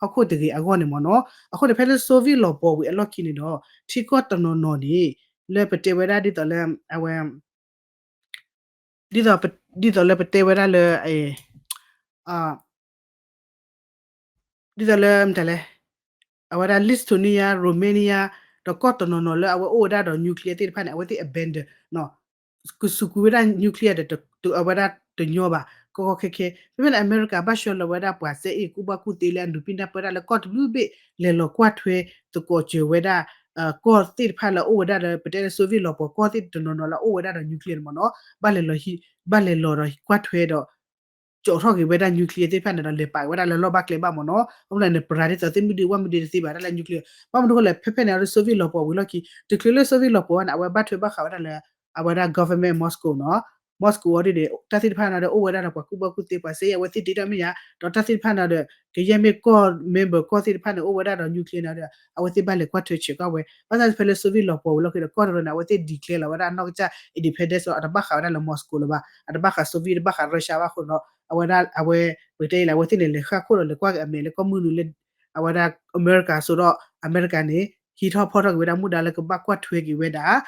ဟီၣ်ခိၣ်တဂ့ၤအဂီၢ်န့ၣ်မ့ၢ်နီၤ. အဃိန့ၣ် ဖဲလၢ Soviet လီၤပှီၢ်ဝံၤအလီၢ်ခံန့ၣ်ဒီး ထံကီၢ်တနီၤနီၤန့ၣ် လၢပတဲဝဲဒၣ်ဒ်သိးလၢ အဝဲ ဒ်သိး ဒ်သိးလၢပတဲဝဲဒၣ်လၢ ဒ်သိးလၢ မတၤလဲၣ် အဝဲဒၣ် Lithuania, Romania ဒီးကီၢ်တနီၤနီၤလၢအဝဲအိၣ်ဝဲဒၣ်ဒီး nuclear သ့ၣ်တဖၣ်န့ၣ် အဝဲသ့ၣ် abandon ကစူးကွံာ်ဝဲဒၣ် nuclear ဒီး အဝဲဒၣ်တညီဘၣ် ကီကီခဲခဲ ဖဲဖဲန့ၣ် အမဲရကၤဘၣ်ဆှၢလီၤဝဲဒၣ်ပှၤစဲအ့ၣ်ကူၣ်ဘၣ်ကူၣ်သ့လၢအနုာ်ပံၢ်နၢ်ပၢၢ်တၢ်လၢကီၢ်တဘ့ၣ်ဘ့ၣ် လဲၤလီၤကွၢ်ထွဲသကိးစၢၤဝဲဒၣ် ကီၢ်သ့ၣ်တဖၣ်လၢအအိၣ်ဝဲဒၣ်လၢ ပတဲလၢ Soviet လီၤပှီၢ် ကီၢ်သ့ၣ်တနီၤနီၤလၢအအိၣ်ဝဲဒၣ်ဒီး nuclear န့ၣ်မ့ၢ်နီၤ ဘၣ်လဲၤလီၤဒီးကွၢ်ထွဲဒီး ကၠီးထီၣ်က့ၤဝဲဒၣ် nuclear သ့ၣ်တဖၣ်န့ၣ်ဒီး လဲၤပာ်ဝဲဒၣ်လၢလီၢ်ဘၣ်ကျဲဘၣ်မ့ၢ်နီၤ. အဃိန့ၣ် နပရၤဒ်သိးသ့ၣ်မုၢ်ဒ့ဝၣ်မုၢ်ဒ့တသ့ဘၣ် တၢ်လၢ nuclear ဘၣ်မနုၤအဃိလဲၣ် ဖဲဖဲန့ၣ် အဒိ Soviet လီၤပှီၢ်ဝံၤလီၢ်ခံ တချုးလၢ Soviet လီၤပှီၢ်ဝဲန့ၣ် အဝဲဘၣ်ထွဲဘၣ်ဃးဝဲဒၣ်လၢ အဝဲဒၣ် government Moscow နီၤ Moscow အီၤဒ်န့ၣ် တၢ်သ့ၣ်တဖၣ်န့ၣ်ဒီး အိၣ်ဝဲဒၣ်ဒီးပှၤကူၣ်ဘၣ်ကူၣ်သ့ ပှၤစဲအ့ၣ် အဝဲသ့ၣ်တ့ထီၣ်မ့ၢ်ယါ ဒီးတၢ်သ့ၣ်တဖၣ်န့ၣ်ဒီး ကယဲၢ်မ့ၢ်ကီၢ် member ကီၢ်သ့ၣ်တဖၣ်န့ၣ် အိၣ်ဝဲဒၣ်ဒီး nuclear န့ၣ်ဒီး အဝဲသ့ၣ်ဘၣ်လဲၤကွၢ်ထွဲဆဲးကွၢ်ဝဲ ဘၣ်ဆၣ်ဖဲလၢ Soviet လီၤပှီၢ်ဝံၤလီၢ်ခံဒီး ကီၢ်တရၢန့ၣ် အဝဲသ့ၣ် declare လီၤဝဲဒၣ်အနီၢ်ကစၢ် independence လီၤ အတဘၣ်ဃးဝဲဒၣ်လၢ Moscow လၢၤဘၣ် အတဘၣ်ဃး Soviet တဘၣ်ဃး Russia ဘၣ်အဃိဒီး အဝဲဒၣ်အဝဲ ပကတဲအံၤလၢ အဝဲသ့ၣ်န့ၣ် လဲၤဃၣ်ခိၣ်ဒီးလဲၤကွၢ်က့ၤအမဲာ်လၢကီၢ်မုၢ်နုာ်လၢ အဝဲဒၣ် အမဲရကၤ စိဒီး အမဲရကၤန့ၣ် ဟံးထီၣ်ဖီၣ်ထီၣ်က့ၤဝဲဒၣ်မူဒါလၢကဘၣ်ကွၢ်ထွဲက့ၤဝဲဒၣ်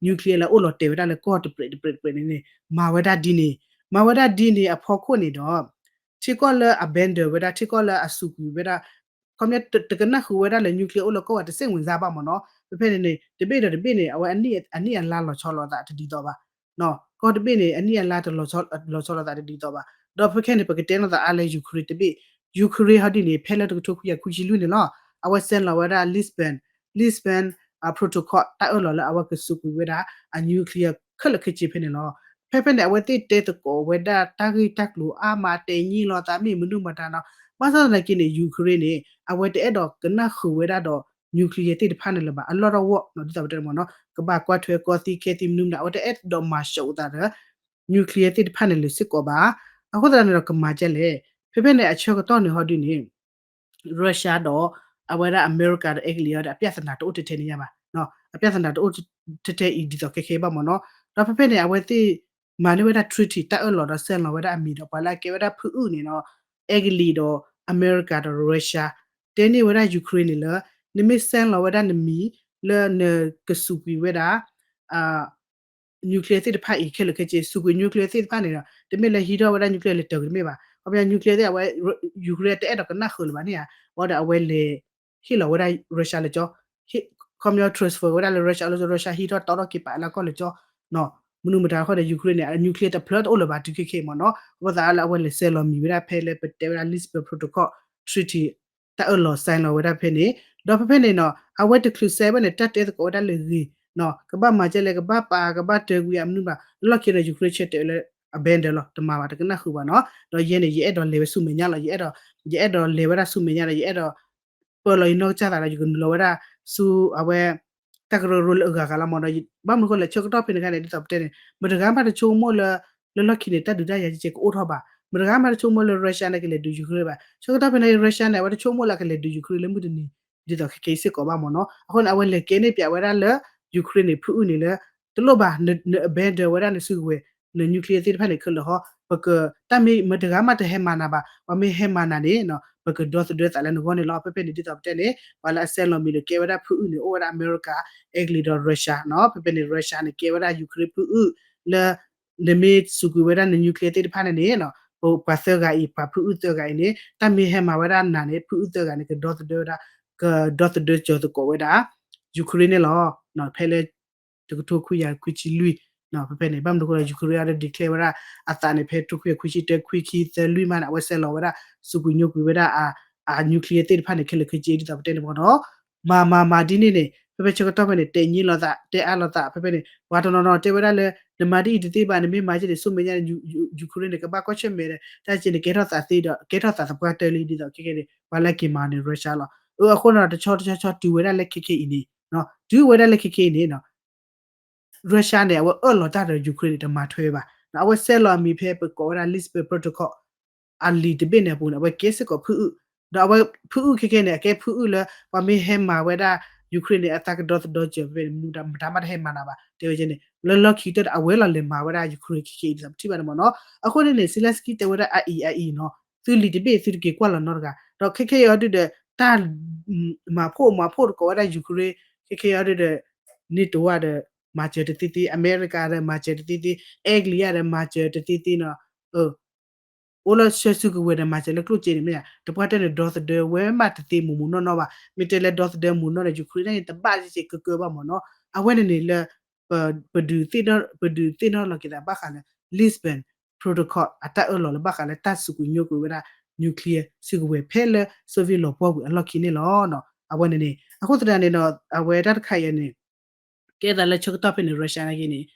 nuclear လၢအိၣ်လီၤတဲာ်ဝဲဒၣ်လၢကီၢ်တပြဲးတပြဲးတပြဲးန့ၣ်န့ၣ် မၤဝဲဒၣ်ဒ်န့ၣ် မၤဝဲဒၣ်ဒ်န့ၣ်အဖီခိၣ်န့ၣ်ဒီး ထံကီၢ်လၢအ abandon ဝဲဒၣ် ထံကီၢ်လၢအစူးကွံာ်ဝဲဒၣ် ခီပညီတကနၣ်ဃုာ်ဝဲဒၣ်လၢ nuclear အိၣ်လၢကီၢ်ဝဲတစ့ၣ်ဝင်စားဘၣ်မ့ၢ်နီၤ. ဖဲဖဲန့ၣ်န့ၣ် တဘ့ၣ်ဒီးတဘ့ၣ်န့ၣ် အဝဲအနံၣ်အလါလီၤဆီလိာ်သးတဒ်သိးဘၣ် ကီၢ်တဘ့ၣ်န့ၣ် အနံၣ်အလါတလီၤဆီလိာ်သးတဒ်သိးဘၣ်. ဒီးဖဲခဲန့ၣ် ပကတဲနီၢ်သးအါလၢ Ukraine တဘ့ၣ် Ukraine ဟီဒ်န့ၣ် ဖဲလၢတကထိခွံကယၤခွံဆံလွံၢ်န့ၣ်လီၤ. အဝဲ sign လီၤဝဲဒၣ် Lisbon Lisbon Protocol တၢ်အၢၣ်လီၤလၢအဝဲကစူးကွံာ်ဝဲဒၣ်အ nuclear ခဲလၢာ်ခဲဆ့ဖဲန့ၣ်လီၤ. ဖဲဖဲန့ၣ် အဝဲသ့ၣ်တဲသကိးဝဲဒၣ်တၢ်ဂ့ၢ်တၢ်ကျိၤအါမး တဲညံလိာ်သးမ့ၢ်မနုၤမတၤနီၤ. ဘၣ်ဆၣ်သနာ်က့န့ၣ် Ukraine န့ၣ် အဝဲတအဲၣ်ဒိးကနၣ်ဃုာ်ဝဲဒၣ်ဒီး nuclear သ့ၣ်တဖၣ်န့ၣ်လၢၤဘၣ် အလီၢ်တဝီၢ် ဒ်သိးပတဲမ့ၢ်နီၤ ကဘၣ်ကွၢ်ထွဲကီၢ်သံခဲသံမနုၤမတၤ အဝဲတအဲၣ်ဒိးမၤစၢၤအသးဒီး nuclear သ့ၣ်တဖၣ်န့ၣ်လၢၤစ့ၢ်ကီးဘၣ်. အဃိသတးန့ၣ်ဒီးကမၤဒ်လဲၣ်. ဖဲဖဲန့ၣ်အဆၢကတီၢ်န့ၣ်ဟီဒ်န့ၣ် Russia ဒီး အဝဲဒၣ်အမဲရကၤဒီးအဲကလံးအံၤဒီး အပြဿနာတအိၣ်ထဲထဲန့ၣ်ညါဘၣ်, အပြဿနာတအိၣ်ထဲထဲအံၤဒ်သိးခဲခဲဘၣ်မ့ၢ်နီၤ. ဒီးဖဲဖဲန့ၣ် အဝဲသ့ၣ်မၤန့ၢ်ဝဲဒၣ် treaty တၢ်အၢၣ်လီၤဒီး sign လီၤဝဲဒၣ်အမံၤဒီး ပှၤလၢအကဲဝဲဒၣ်ဖုအုၣ်န့ၣ်နီၤ, အဲကလံးဒီးအမဲရကၤဒီး Russia တဲန့ၢ်ဝဲဒၣ် Ukraine န့ၣ်လၢ နမ့ၢ် sign လီၤဝဲဒၣ်နမံၤလၢနကစူးကွံာ်ဝဲဒၣ် nuclear သ့ၣ်တဖၣ်အံၤ ခဲလၢာ်ခဲဆ့ စူးကွံာ် nuclear သ့ၣ်တဖၣ်န့ၣ်ဒီး တမ့ၢ်လၢဟံးထီၣ်ဝဲဒၣ် nuclear လဲၤတၢၤက့ၤတမ့ၢ်ဘၣ်. ခီပညီ nuclear သ့ၣ်အဝဲ Ukraine တအဲၣ်ဒိးကနၣ်ဃုာ်လၢၤဘၣ်န့ၣ်ဧါ, ဝံၤဒီးအဝဲလဲၤဟ့ၣ်လီၤဝဲဒၣ် Russia လၢကၠီ, ခီပညီ transfer ဝဲဒၣ်လၢ Russia လၢ Russia ဟံးထီၣ်တီထီၣ်က့ၤပာ်လၢကီၢ်လၢကၠီ, မနုၤမတၤဃီဒီး Ukraine န့ၣ် nuclear တဖျၢၣ်တအိၣ်လၢၤဘၣ်တုၤခဲခဲအံၤမ့ၢ်နီၤ. အဃိသတးလၢအဝဲလဲၤ sign လီၤမံၤဝဲဒၣ်ဖဲလၢပတဲဝဲဒၣ် Lisbon Protocol Treaty တၢ်အၢၣ်လီၤ sign လီၤဝဲဒၣ်ဖဲန့ၣ်, ဒီးဖဲဖဲန့ၣ်နီၤ အဝဲတချုး sign ဘၣ်န့ၣ် တၢ်တဲသကိးဝဲဒၣ်လၢအဂ့ၤနီၤ, ကဘၣ်မၤကဲလဲၣ် ကဘၣ်ပာ် ကဘၣ်တၢကွံာ်အမနုၤဘၣ်, လၢလီၢ်ခံန့ၣ် Ukraine ဆၢတဲာ်ဝဲလၢ abandon လီၤ, တမၤဘၣ် တကနၣ်ဃုာ်ဘၣ်နီၤ. ဒီးယဲန့ၣ် ယအဲၣ်ဒိးလဲၤဝဲဆူမဲာ်ညါလီၤ, ယအဲၣ်ဒိး ယအဲၣ်ဒိးလဲၤဝဲဒၣ်ဆူမဲာ်ညါဒီး ယအဲၣ်ဒိး ပၢလီၤယနီၢ်ကစၢ်သးဒီး ယကနုာ်လီၤဝဲဒၣ်ဆူအဝဲ တၢ်ကရၢကရိလၢအဂၤဂၤလီၤမ့ၢ်နီၤ. ဘၣ်မနုၤဃိလဲၣ် ဆၢကတီၢ်ဖဲန့ၣ်အခါန့ၣ် ဒ်သိးပတဲန့ၣ် မတဂၤမးတဆိကမိၣ်လၢ လၢလီၢ်ခံန့ၣ် တၢ်ဒုးတၢ်ယၤကဲကအိၣ်ထီၣ်ဘၣ်, မတဂၤမးတဆိကမိၣ်လၢ Russia န့ၣ် ကလဲၤဒုး Ukraine ဘၣ်. ဆၢကတီၢ်ဖဲန့ၣ် Russia န့ၣ် အဝဲတဆိကမိၣ်လၢကလဲၤဒုး Ukraine လၢမုၢ်တနံၤ ဒ်သိးခဲကဲအံၤစ့ၢ်ကီးဘၣ်မ့ၢ်နီၤ. အဃိန့ၣ် အဝဲလဲၤကဲန့ၢ်ပၠးဝဲဒၣ်လၢ Ukraine န့ၣ် ဖုအုၣ်န့ၣ်လၢ တလိၣ်ဘၣ် န abandon ဝဲဒၣ်နစုကဝဲၤ န nuclear သ့ၣ်တဖၣ်န့ၣ်ခဲလၢာ်ဟီ, ပက တၢ်မ့ၢ်မတဂၤမးတဟဲမၤနၤဘၣ်, ပှၤမ့ၢ်ဟဲမၤနၤန့ၣ် ပကဒီသဒၢသးလၢနဂီၢ်န့ၣ်လီၤ. ဖဲဖဲန့ၣ် ဒ်သိးပတဲန့ၣ် ပှၤလၢအ sign လီၤမံၤဒီးကဲဝဲဒၣ်ဖုအုၣ်န့ၣ် အိၣ်ဝဲဒၣ်အမဲရကၤ, အဲကလံးဒီး Russia နီၤ. ဖဲဖဲန့ၣ် Russia န့ၣ် ကဲဝဲဒၣ် Ukraine ဖုအုၣ်လၢ နမ့ၢ်စူးကွံာ်ဝဲဒၣ်န nuclear သ့ၣ်တဖၣ်န့ၣ်န့ၣ် ပပှၤသၢဂၤအံၤ ပှၤဖုအုၣ်သၢဂၤအံၤန့ၣ် တၢ်မ့ၢ်ဟဲမၤဝဲဒၣ်နၤန့ၣ် ဖုအုၣ်သၢဂၤန့ၣ် ကဒီသဒၢဝဲဒၣ် ကဒီသဒၢကၠီၤသကိးဝဲဒၣ် Ukraine န့ၣ်လီၤ. ဖဲလၢ တကထိခွံကယၤခွံဆံလွံၢ် ဖဲဖဲန့ၣ် ဘၣ်မနုၤအဃိလဲၣ် Ukraine အံၤဒီး declare ဝဲဒၣ်အသးန့ၣ် ဖဲတကထိခွံကယၤခွံဆံတၢ ခွံခံ သၢ လွံၢ်မးန့ၣ် အဝဲ sign လီၤဝဲဒၣ် စူးကွံာ်ညိကွံာ်ဝဲဒၣ် အ nuclear သ့ၣ်တဖၣ်န့ၣ် ခဲလၢာ်ခဲဆ့ ဒ်သိးပတဲန့ၣ်မ့ၢ်နီၤ. မၤမၤမၤဒ်န့ၣ်န့ၣ် ဖဲဖဲဆၢကတီၢ်ဖဲန့ၣ် တဲညံလိာ်သး တဲအါလိာ်သး ဖဲဖဲန့ၣ် ပှၤတနီၤနီၤတဲဝဲဒၣ်လၢ နမၤဒ်အံၤတသ့ဘၣ် နမ့ၢ်မၤကဲန့ၣ် ဆူမဲာ်ညါန့ၣ် Ukraine န့ၣ် ကဘၣ်ကွၢ်ဆၢၣ်မဲာ်ဒီး တၢ်ကဲန့ၣ် ကဲထီၣ်သးသ့ဒီး ကဲထီၣ်သးသပှၢ်တၢၢ်လံ ဒ်သိးခဲကဲန့ၣ် ပှၤလၢက့ၤမၤန့ၣ် Russia လီၤ. အဃိန့ၣ်ဒီး တဆီတဆီဆီတုၤဝဲဒၣ်လၢခဲကဲအံၤန့ၣ် တုၤဝဲဒၣ်လၢခဲကဲအံၤန့ၣ် Russia န့ၣ် အဝဲအၢၣ်လီၤတၢ်ဒီး Ukraine န့ၣ် တမၤထွဲဘၣ်. အဝဲ sign လီၤမံၤဖဲပကိးဝဲဒၣ် Lisbon Protocol အလံာ်တဘ့ၣ်န့ၣ်အပူၤန့ၣ် အဝဲကဲစ့ၢ်ကီးဖုအုၣ်, ဒီးအဝဲဖုအုၣ်ခဲကဲန့ၣ် အကဲဖုအုၣ်လၢ ပှၤမ့ၢ်ဟဲမၤဝဲဒၣ် Ukraine န့ၣ် အသးကဒီသဒၢစၢၤဖဲ မတၤမတၤမးတဟဲမၤနၤဘၣ် တဲဝဲကဲန့ၣ် လၢလီၢ်ခံကတၢၢ်ဒီး အဝဲလီၤလဲၤမၤဝဲဒၣ် Ukraine ခဲကဲအံၤ ဒ်သိးပထံၣ်ဘၣ်န့ၣ်မ့ၢ်နီၤ. အဃိန့ၣ်န့ၣ် Zelenskyy တဲဝဲဒၣ်အအံၤအအံၤနီၤ သုလံာ်တဘ့ၣ်သုတက့ၤကွၢ်လီၤနီတဂၤ ဒီးခဲကဲအံၤအီၤဒုဒီး တၢ် မၤဖှိၣ်မၤဖှိၣ်တကိးဝဲဒၣ် Ukraine ခဲကဲအံၤအီၤဒုဒီး NATO ဝဲဒီး မၤစၢၤတသ့သ့ အမဲရကၤဒီး မၤစၢၤတသ့သ့ အဲကလံးယါဒီး မၤစၢၤတသ့သ့နီၤ အိၣ်လၢဆှၢစုကဝဲၤဒီး မၤစၢၤလၢကျိၣ်စ့န့ၣ်မ့ၢ်ဧါ တပှၢ်တၢၢ်န့ၣ် ဒီသဒၢဝဲမးတသ့မူးမူးနီၢ်နီၢ်ဘၣ်. မ့ၢ်တဲလၢဒီသဒၢမူးနီၢ်ဒီး Ukraine န့ၣ် တဘၣ်စ့ၢ်ကီးကၢကၢဘၣ်မ့ၢ်နီၤ. အဝဲန့ၣ်န့ၣ်လၢ ပဒုးသ့ၣ်နီၣ်လီၤက့ၤသးဘၣ်ဃးလၢ Lisbon Protocol အတၢ်အၢၣ်လီၤလၢဘၣ်ဃးလၢတၢ်စူးကွံာ်ညိကွံာ်ဝဲဒၣ် nuclear စုကဝဲၤ ဖဲလၢ Soviet လီၤပှီၢ်ကွံာ်အလီၢ်ခံန့ၣ်လီၤ. အဝဲန့ၣ်န့ၣ် အဃိသတးန့ၣ်ဒီး အဝဲတၢ်တခါအံၤန့ၣ် ကဲသးလၢဆၢကတီၢ်ဖဲန့ၣ် Russia နာ်က့န့ၣ်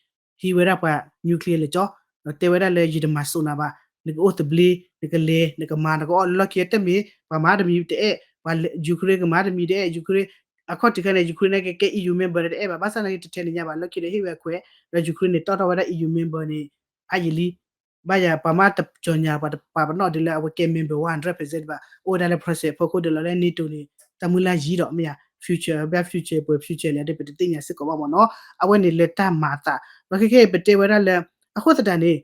ဟံးဝဲဒၣ်ပှၤ nuclear လဲၤကၠီ ဒီးတဲဝဲဒၣ်လၢယတမၤစိးနၤဘၣ်, နကအိၣ်သဘျ့ နကလဲၤ နကမၤ နကအီၣ်လၢလီၢ်ခံတမ့ၢ် ပှၤမၤတမံၤတအဲၣ်, ပှၤ Ukraine ကမၤတမံၤတအဲၣ် Ukraine အခီၣ်ထံးခဲန့ၣ် Ukraine နာ်က့ကဲ EU member ဒီးတအဲၣ်ဘၣ်, ဘၣ်ဆၣ်နာ်က့တထဲန့ၣ်ညါဘၣ် လၢလီၢ်ခံဒီးဟ့ၣ်ဝဲအခွဲး, ဒီး Ukraine န့ၣ်တီၣ်ထီၣ်ဝဲဒၣ် EU member န့ၣ် ဖးယံာ်လံ ဘၣ်ယၤပှၤမ့ၢ်တပီၤညါ ပှၤတပာ်ပနီၣ်ဒ်လၢအဝဲကဲ member ဝဲ hundred percent ဘၣ်, အိၣ်ဝဲဒၣ်လၢ process အဖီခိၣ်ဒီးလီၤလၢ NATO န့ၣ် တၢ်မုၢ်လၢ်ယံၤဒီးမ့ၢ်ယၤ future ဘၣ် future ပှဲၤ future လဲၣ်ဒီး ပတသ့ၣ်ညါစ့ၢ်ကီးဘၣ်မ့ၢ်နီၤ. အဝဲန့ၣ်လၢတၢ်မၤအသး ဒီးခဲကဲပတဲဝဲဒၣ်လၢ အဃိသတးန့ၣ်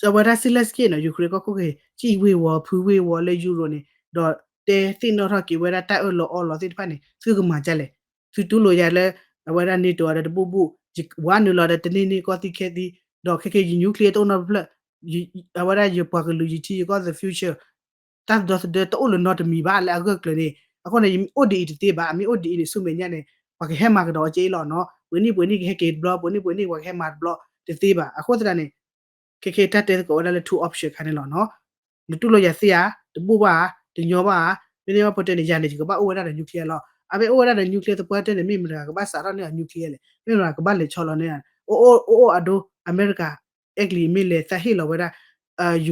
အဝဲဒၣ် Zelenskyy နီၤ Ukraine ကီၢ်ခိၣ်က့ၤ ကံၣ်ဝ့ၢ်ဝီၤ ဖုဝ့ၢ်ဝီၤလၢ Europe န့ၣ် ဒီးတဲသ့ၣ်နီၣ်ထီၣ်က့ၤဝဲဒၣ်တၢ်အၢၣ်လီၤအီလီၤသ့ၣ်တဖၣ်န့ၣ် သုကမၤဒ်လဲၣ်, သုတူၢ်လိာ်ယၤလၢ အဝဲဒၣ် NATO အံၤဒီးတဘူၣ်ဘူၣ်, ယဝၤနုာ်လီၤဒီးတန့ၢ်န့ၢ်ကီၢ်သံခဲသံ, ဒီးခဲကဲယ nuclear တအိၣ်နီတဖျၢၣ်, အဝဲဒၣ်ယပှၤကလုာ်ယထံယကီၢ် the future တၢ်ဒီသဒၢတအိၣ်လၢၤနီတမံၤဘၣ်လၢအဂၢၢ်ကျၢၤန့ၣ်, အဃိန့ၣ် ယအိၣ်ဒ်အံၤတသ့ဘၣ်, မ့ၢ်အိၣ်ဒ်အံၤန့ၣ် ဆူမဲာ်ညါန့ၣ် ပှၤကဟဲမၤကဒီးအီၤက့လီၤနီၤ, ပှဲၤနံၣ်ပှဲၤနံၣ် ကဟဲက့ၤတဘျီ, ပှဲၤနံၣ်ပှဲၤနံၣ် ပှၤကဟဲမၤတဘျီတသ့ဘၣ်. အဃိသတးန့ၣ် ခဲကဲတၢ်တဲသကိးဝဲဒၣ်လၢ two option ခါန့ၣ်လီၤနီၤ. နတူၢ်လိာ်ယၤသ့ဧါ, တဘူၣ်ဘၣ်ဧါ, မ့တမ့ၢ်ဘၣ်ဖိတဲန့ၣ် ယၤန့ၣ် ယကဘၣ်အိၣ်ဝဲဒၣ်ဒီး nuclear လီၤ. အမ့ၢ်အိၣ်ဝဲဒၣ်ဒီး nuclear သပှၢ်တၢၢ်န့ၣ် မ့ၢ်မတၤကဘၣ်စးထီၣ်န့ၢ်အီၤ nuclear လဲၣ်, မ့ၢ်မတၤကဘၣ်လဲၤဆီလီၤန့ၢ်, အိၣ်အိၣ်အိၣ်အဒိ အမဲရကၤ အဲကလံးမ့ၢ်လဲၤသးဟ့ၣ်လီၤဝဲဒၣ်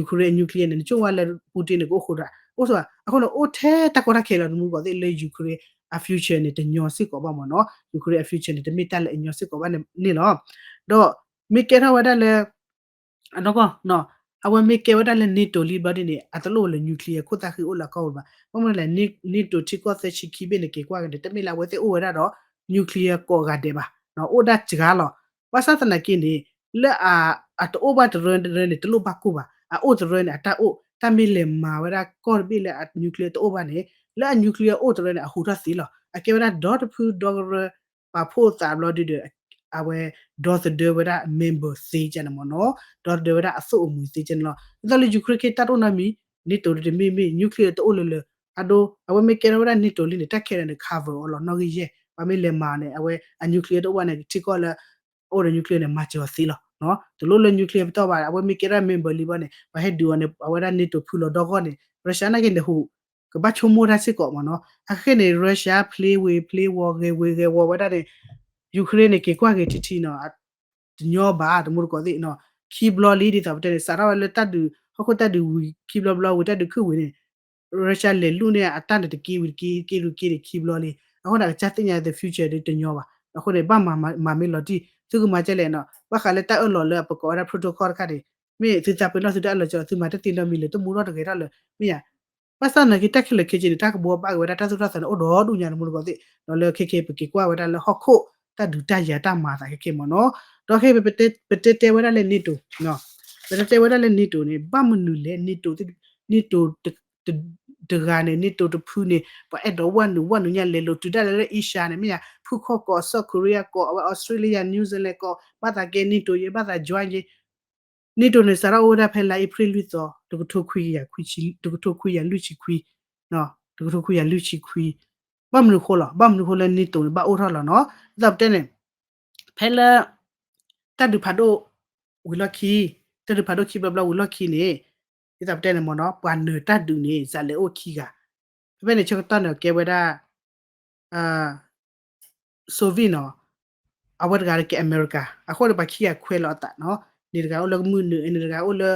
Ukraine nuclear န့ၣ် နဆိကမိၣ်လၢ Putin န့ၣ် ကအိၣ်ဃိဒၣ်, အိၣ်ဆိ, အဃိန့ၣ် အိၣ်ထဲတၢ်ကီတၢ်ခဲလီၤ နမူကီၢ်သ့ၣ်လၢ Ukraine အ future န့ၣ် တညီစ့ၢ်ကီးဘၣ်မ့ၢ်နီၤ, Ukraine အ future န့ၣ် တမ့ၢ်တၢ်လၢအညီစ့ၢ်ကီးဘၣ်န့ၣ်လီၤ. ဒီးမ့ၢ်ကဲထီၣ်ဝဲဒၣ်လၢ အနီၢ်ကီၢ်နီၤ, အဝဲမ့ၢ်ကဲဝဲဒၣ်လၢ NATO လံဘျီဒ်န့ၣ် အတလိၣ်ဝဲလၢ nuclear ခိၣ်သၣ်ဃံအိၣ်လၢအကီၢ်ပူၤဘၣ်. ဘၣ်မနုၤလဲၣ် NATO ထံကီၢ်သၢဆံခံဘ့ၣ်န့ၣ် က့ၤကွၢ်က့ၤန့ၣ် တမ့ၢ်လၢအဝဲသ့ၣ်အိၣ်ဝဲဒၣ်ဒီး nuclear ကိးဂၤဒဲးဘၣ်, အိၣ်ဒၣ်စှၤလီၤ. ဘၣ်ဆၣ်သနာ်က့န့ၣ် လၢအတအိၣ်ဘၣ်တရၢတရၢန့ၣ် တလိၣ်ဘၣ်ကိၢ်ဘၣ်, အအိၣ်တရၢန့ၣ် အတၢ်အိၣ် တၢ်မ့ၢ်လဲၤမၤဝဲဒၣ်ကီၢ်တဘ့ၣ်လၢအ nuclear တအိၣ်ဘၣ်န့ၣ် လၢအ nuclear အိၣ်တရၢန့ၣ် အဟူးထီၣ်သ့လီၤ. အကဲဝဲဒၣ်ဒီတဖုဒီကရၢ ပာ်ဖှိၣ်သးဘျီဒ်ဒီး အဝဲဒီသဒၢဝဲဒၣ် member သ့ကန့ၣ်မ့ၢ်နီၤ, ဒီသဒၢဝဲဒၣ်အသိၣ်အမှံၤသ့ကန့ၣ်လီၤ. ဒ်သိးလၢ Ukraine ခ့တၢ်တအိၣ်နီတမံၤ NATO တမ့ၢ်မ့ၢ် nuclear တအိၣ်လၢလၢ အဒိ အဝဲမ့ၢ်ကဲထီၣ်ဝဲဒၣ် NATO လံန့ၣ် တၢ်ခဲလၢာ်န့ၣ် cover အီၤလီၤ နီၣ်ဂံၢ်ယဲၢ်, ပှၤမ့ၢ်လဲၤမၤန့ၣ် အဝဲအ nuclear တအိၣ်ဘၣ်န့ၣ် ထံကီၢ်လၢ အိၣ်ဒီး nuclear န့ၣ် မၤစၢၤအီၤသ့လီၤ. တလိၣ်လၢ nuclear ပတီၢ်ဘၣ် အဝဲမ့ၢ်ကဲထီၣ် member လံဘၣ်န့ၣ် ပှၤဟဲဒုးအီၤန့ၣ် အဝဲဒၣ် NATO ဖုလီၤဒီဂီၢ်န့ၣ် Russia နာ်က့န့ၣ်ဟူး ကဘၣ်ဆိကမိၣ်တၢ်စ့ၢ်ကီးမ့ၢ်နီၤ. အခဲအံၤန့ၣ် Russia ဖျ့ဝ့ၤဖျ့ဝီၤ ဂဲၤဝ့ၤဂဲၤဝီၤဝဲဒၣ်န့ၣ် Ukraine န့ၣ် က့ၤကွၢ်က့ၤထံထံနီၤ တညီဘၣ် တမူတကိးသ့ၣ်နီၤ. ခံဘျီလံဒ်သိးပတဲန့ၣ် စးထီၣ်ဝဲလၢတၢ်ဒုး ဟီၣ်ခိၣ်တၢ်ဒုးဝံၤခံဘျီဘျီဝံၤ တၢ်ဒုးခုၣ်ဝံၤန့ၣ် Russia လဲၤလူၢ်န့ၢ်အတၢ်န့ၣ်တက့ၢ်ဝံၤတက့ၢ် တက့ၢ်ဝံၤတက့ၢ်န့ၣ် ခံဘျီလံ. အဃိန့ၣ် အကစၢ်သ့ၣ်ညါ the future ဒ်တညီဘၣ်. အဃိန့ၣ် ဘၣ်မၤမၤမ့ၢ်လီၤတံၢ် သုကမၤကဲလဲၣ်နီၤ ဘၣ်ဃးလၢတၢ်အၢၣ်လီၤလၢအပကိးဝဲဒၣ် protocol တခါန့ၣ် မ့ၢ်သုသးပ့ၤနီၣ်သုတၢ်အၢၣ်လီၤကၠီ သုမၤတသ့နီတမံၤလၢၤ တမူထီၣ်တဂဲၤထီၣ်လၢၤ မ့ၢ်ဧါ. ဘၣ်ဆၣ်သနာ်က့ တၢ်ခဲလၢာ်ခဲဆ့န့ၣ် တၢ်ကဘှီဘၣ်က့ၤဝဲဒၣ်တၢ်သူၣ်ထီၣ်သးန့ၣ် အိၣ်ဒီးဒူၣ်ညါတမူတကိးသ့ၣ် ဒီးလၢခဲခဲပက့ၤကွၢ်ဝဲဒၣ်လၢဟီၣ်ခိၣ် တၢ်ဒုးတၢ်ယၤတၢ်မၤအသးခဲခဲမ့ၢ်နီၤ. ဒီးခဲအံၤ ပတဲတဲဝဲဒၣ်လၢ NATO ပတဲတဲဝဲဒၣ်လၢ NATO န့ၣ် ဘၣ်မနုၤလဲၣ် NATO သ့ၣ် NATO တဂၤန့ၣ် NATO တဖုန့ၣ် ပှၤအဲၣ်ဒိးဝဲနုာ်ဝဲနုာ်ညါလဲၤလိာ်တုၤဒၣ်လဲာ်လၢ Asia န့ၣ် မ့ၢ်ဧါ ဖုခီၣ်ကီး South Korea ကီး အဝဲ Australia New Zealand ကီး ဘၣ်သးကဲ NATO ယဲ ဘၣ်သး join ယဲ NATO န့ၣ် စးထီၣ်အိၣ်ဝဲဒၣ်ဖဲလါအ့ဖြ့ၣ်လွံၢ်သီ တကထိခွံကယၤ တကထိခွံကယၤလွံၢ်ဆံခွံ တကထိခွံကယၤလွံၢ်ဆံခွံ ဘၣ်မနုၤဃိလီၤ ဘၣ်မနုၤဃိလၢ NATO န့ၣ် ဘၣ်အိၣ်ထီၣ်လီၤနီၤ ဒ်သိးပတဲန့ၣ် ဖဲလၢ တၢ်ဒုးဖးဒိၣ် ဝံၤလီၢ်ခံ တၢ်ဒုးဖးဒိၣ်ခံဘျီဘျီဝံၤလီၢ်ခံန့ၣ် ဒ်သိးပတဲန့ၣ်မ့ၢ်နီၤ ပှၤနၢၤတၢ်ဒုးန့ၣ် စးလဲၤအိၣ်ခံဂၤ ဖဲဖဲန့ၣ် ဆၢကတီၢ်န့ၣ် ကဲဝဲဒၣ် Soviet နီၤ အဝဲတဂၤကဲ America အဃိန့ၣ် ပှၤခံဂၤခွဲးလီၤအသးနီၤ န့ၣ်တဂၤအိၣ်လၢမုၢ်နုာ် န့ၣ်တဂၤအိၣ်လၢ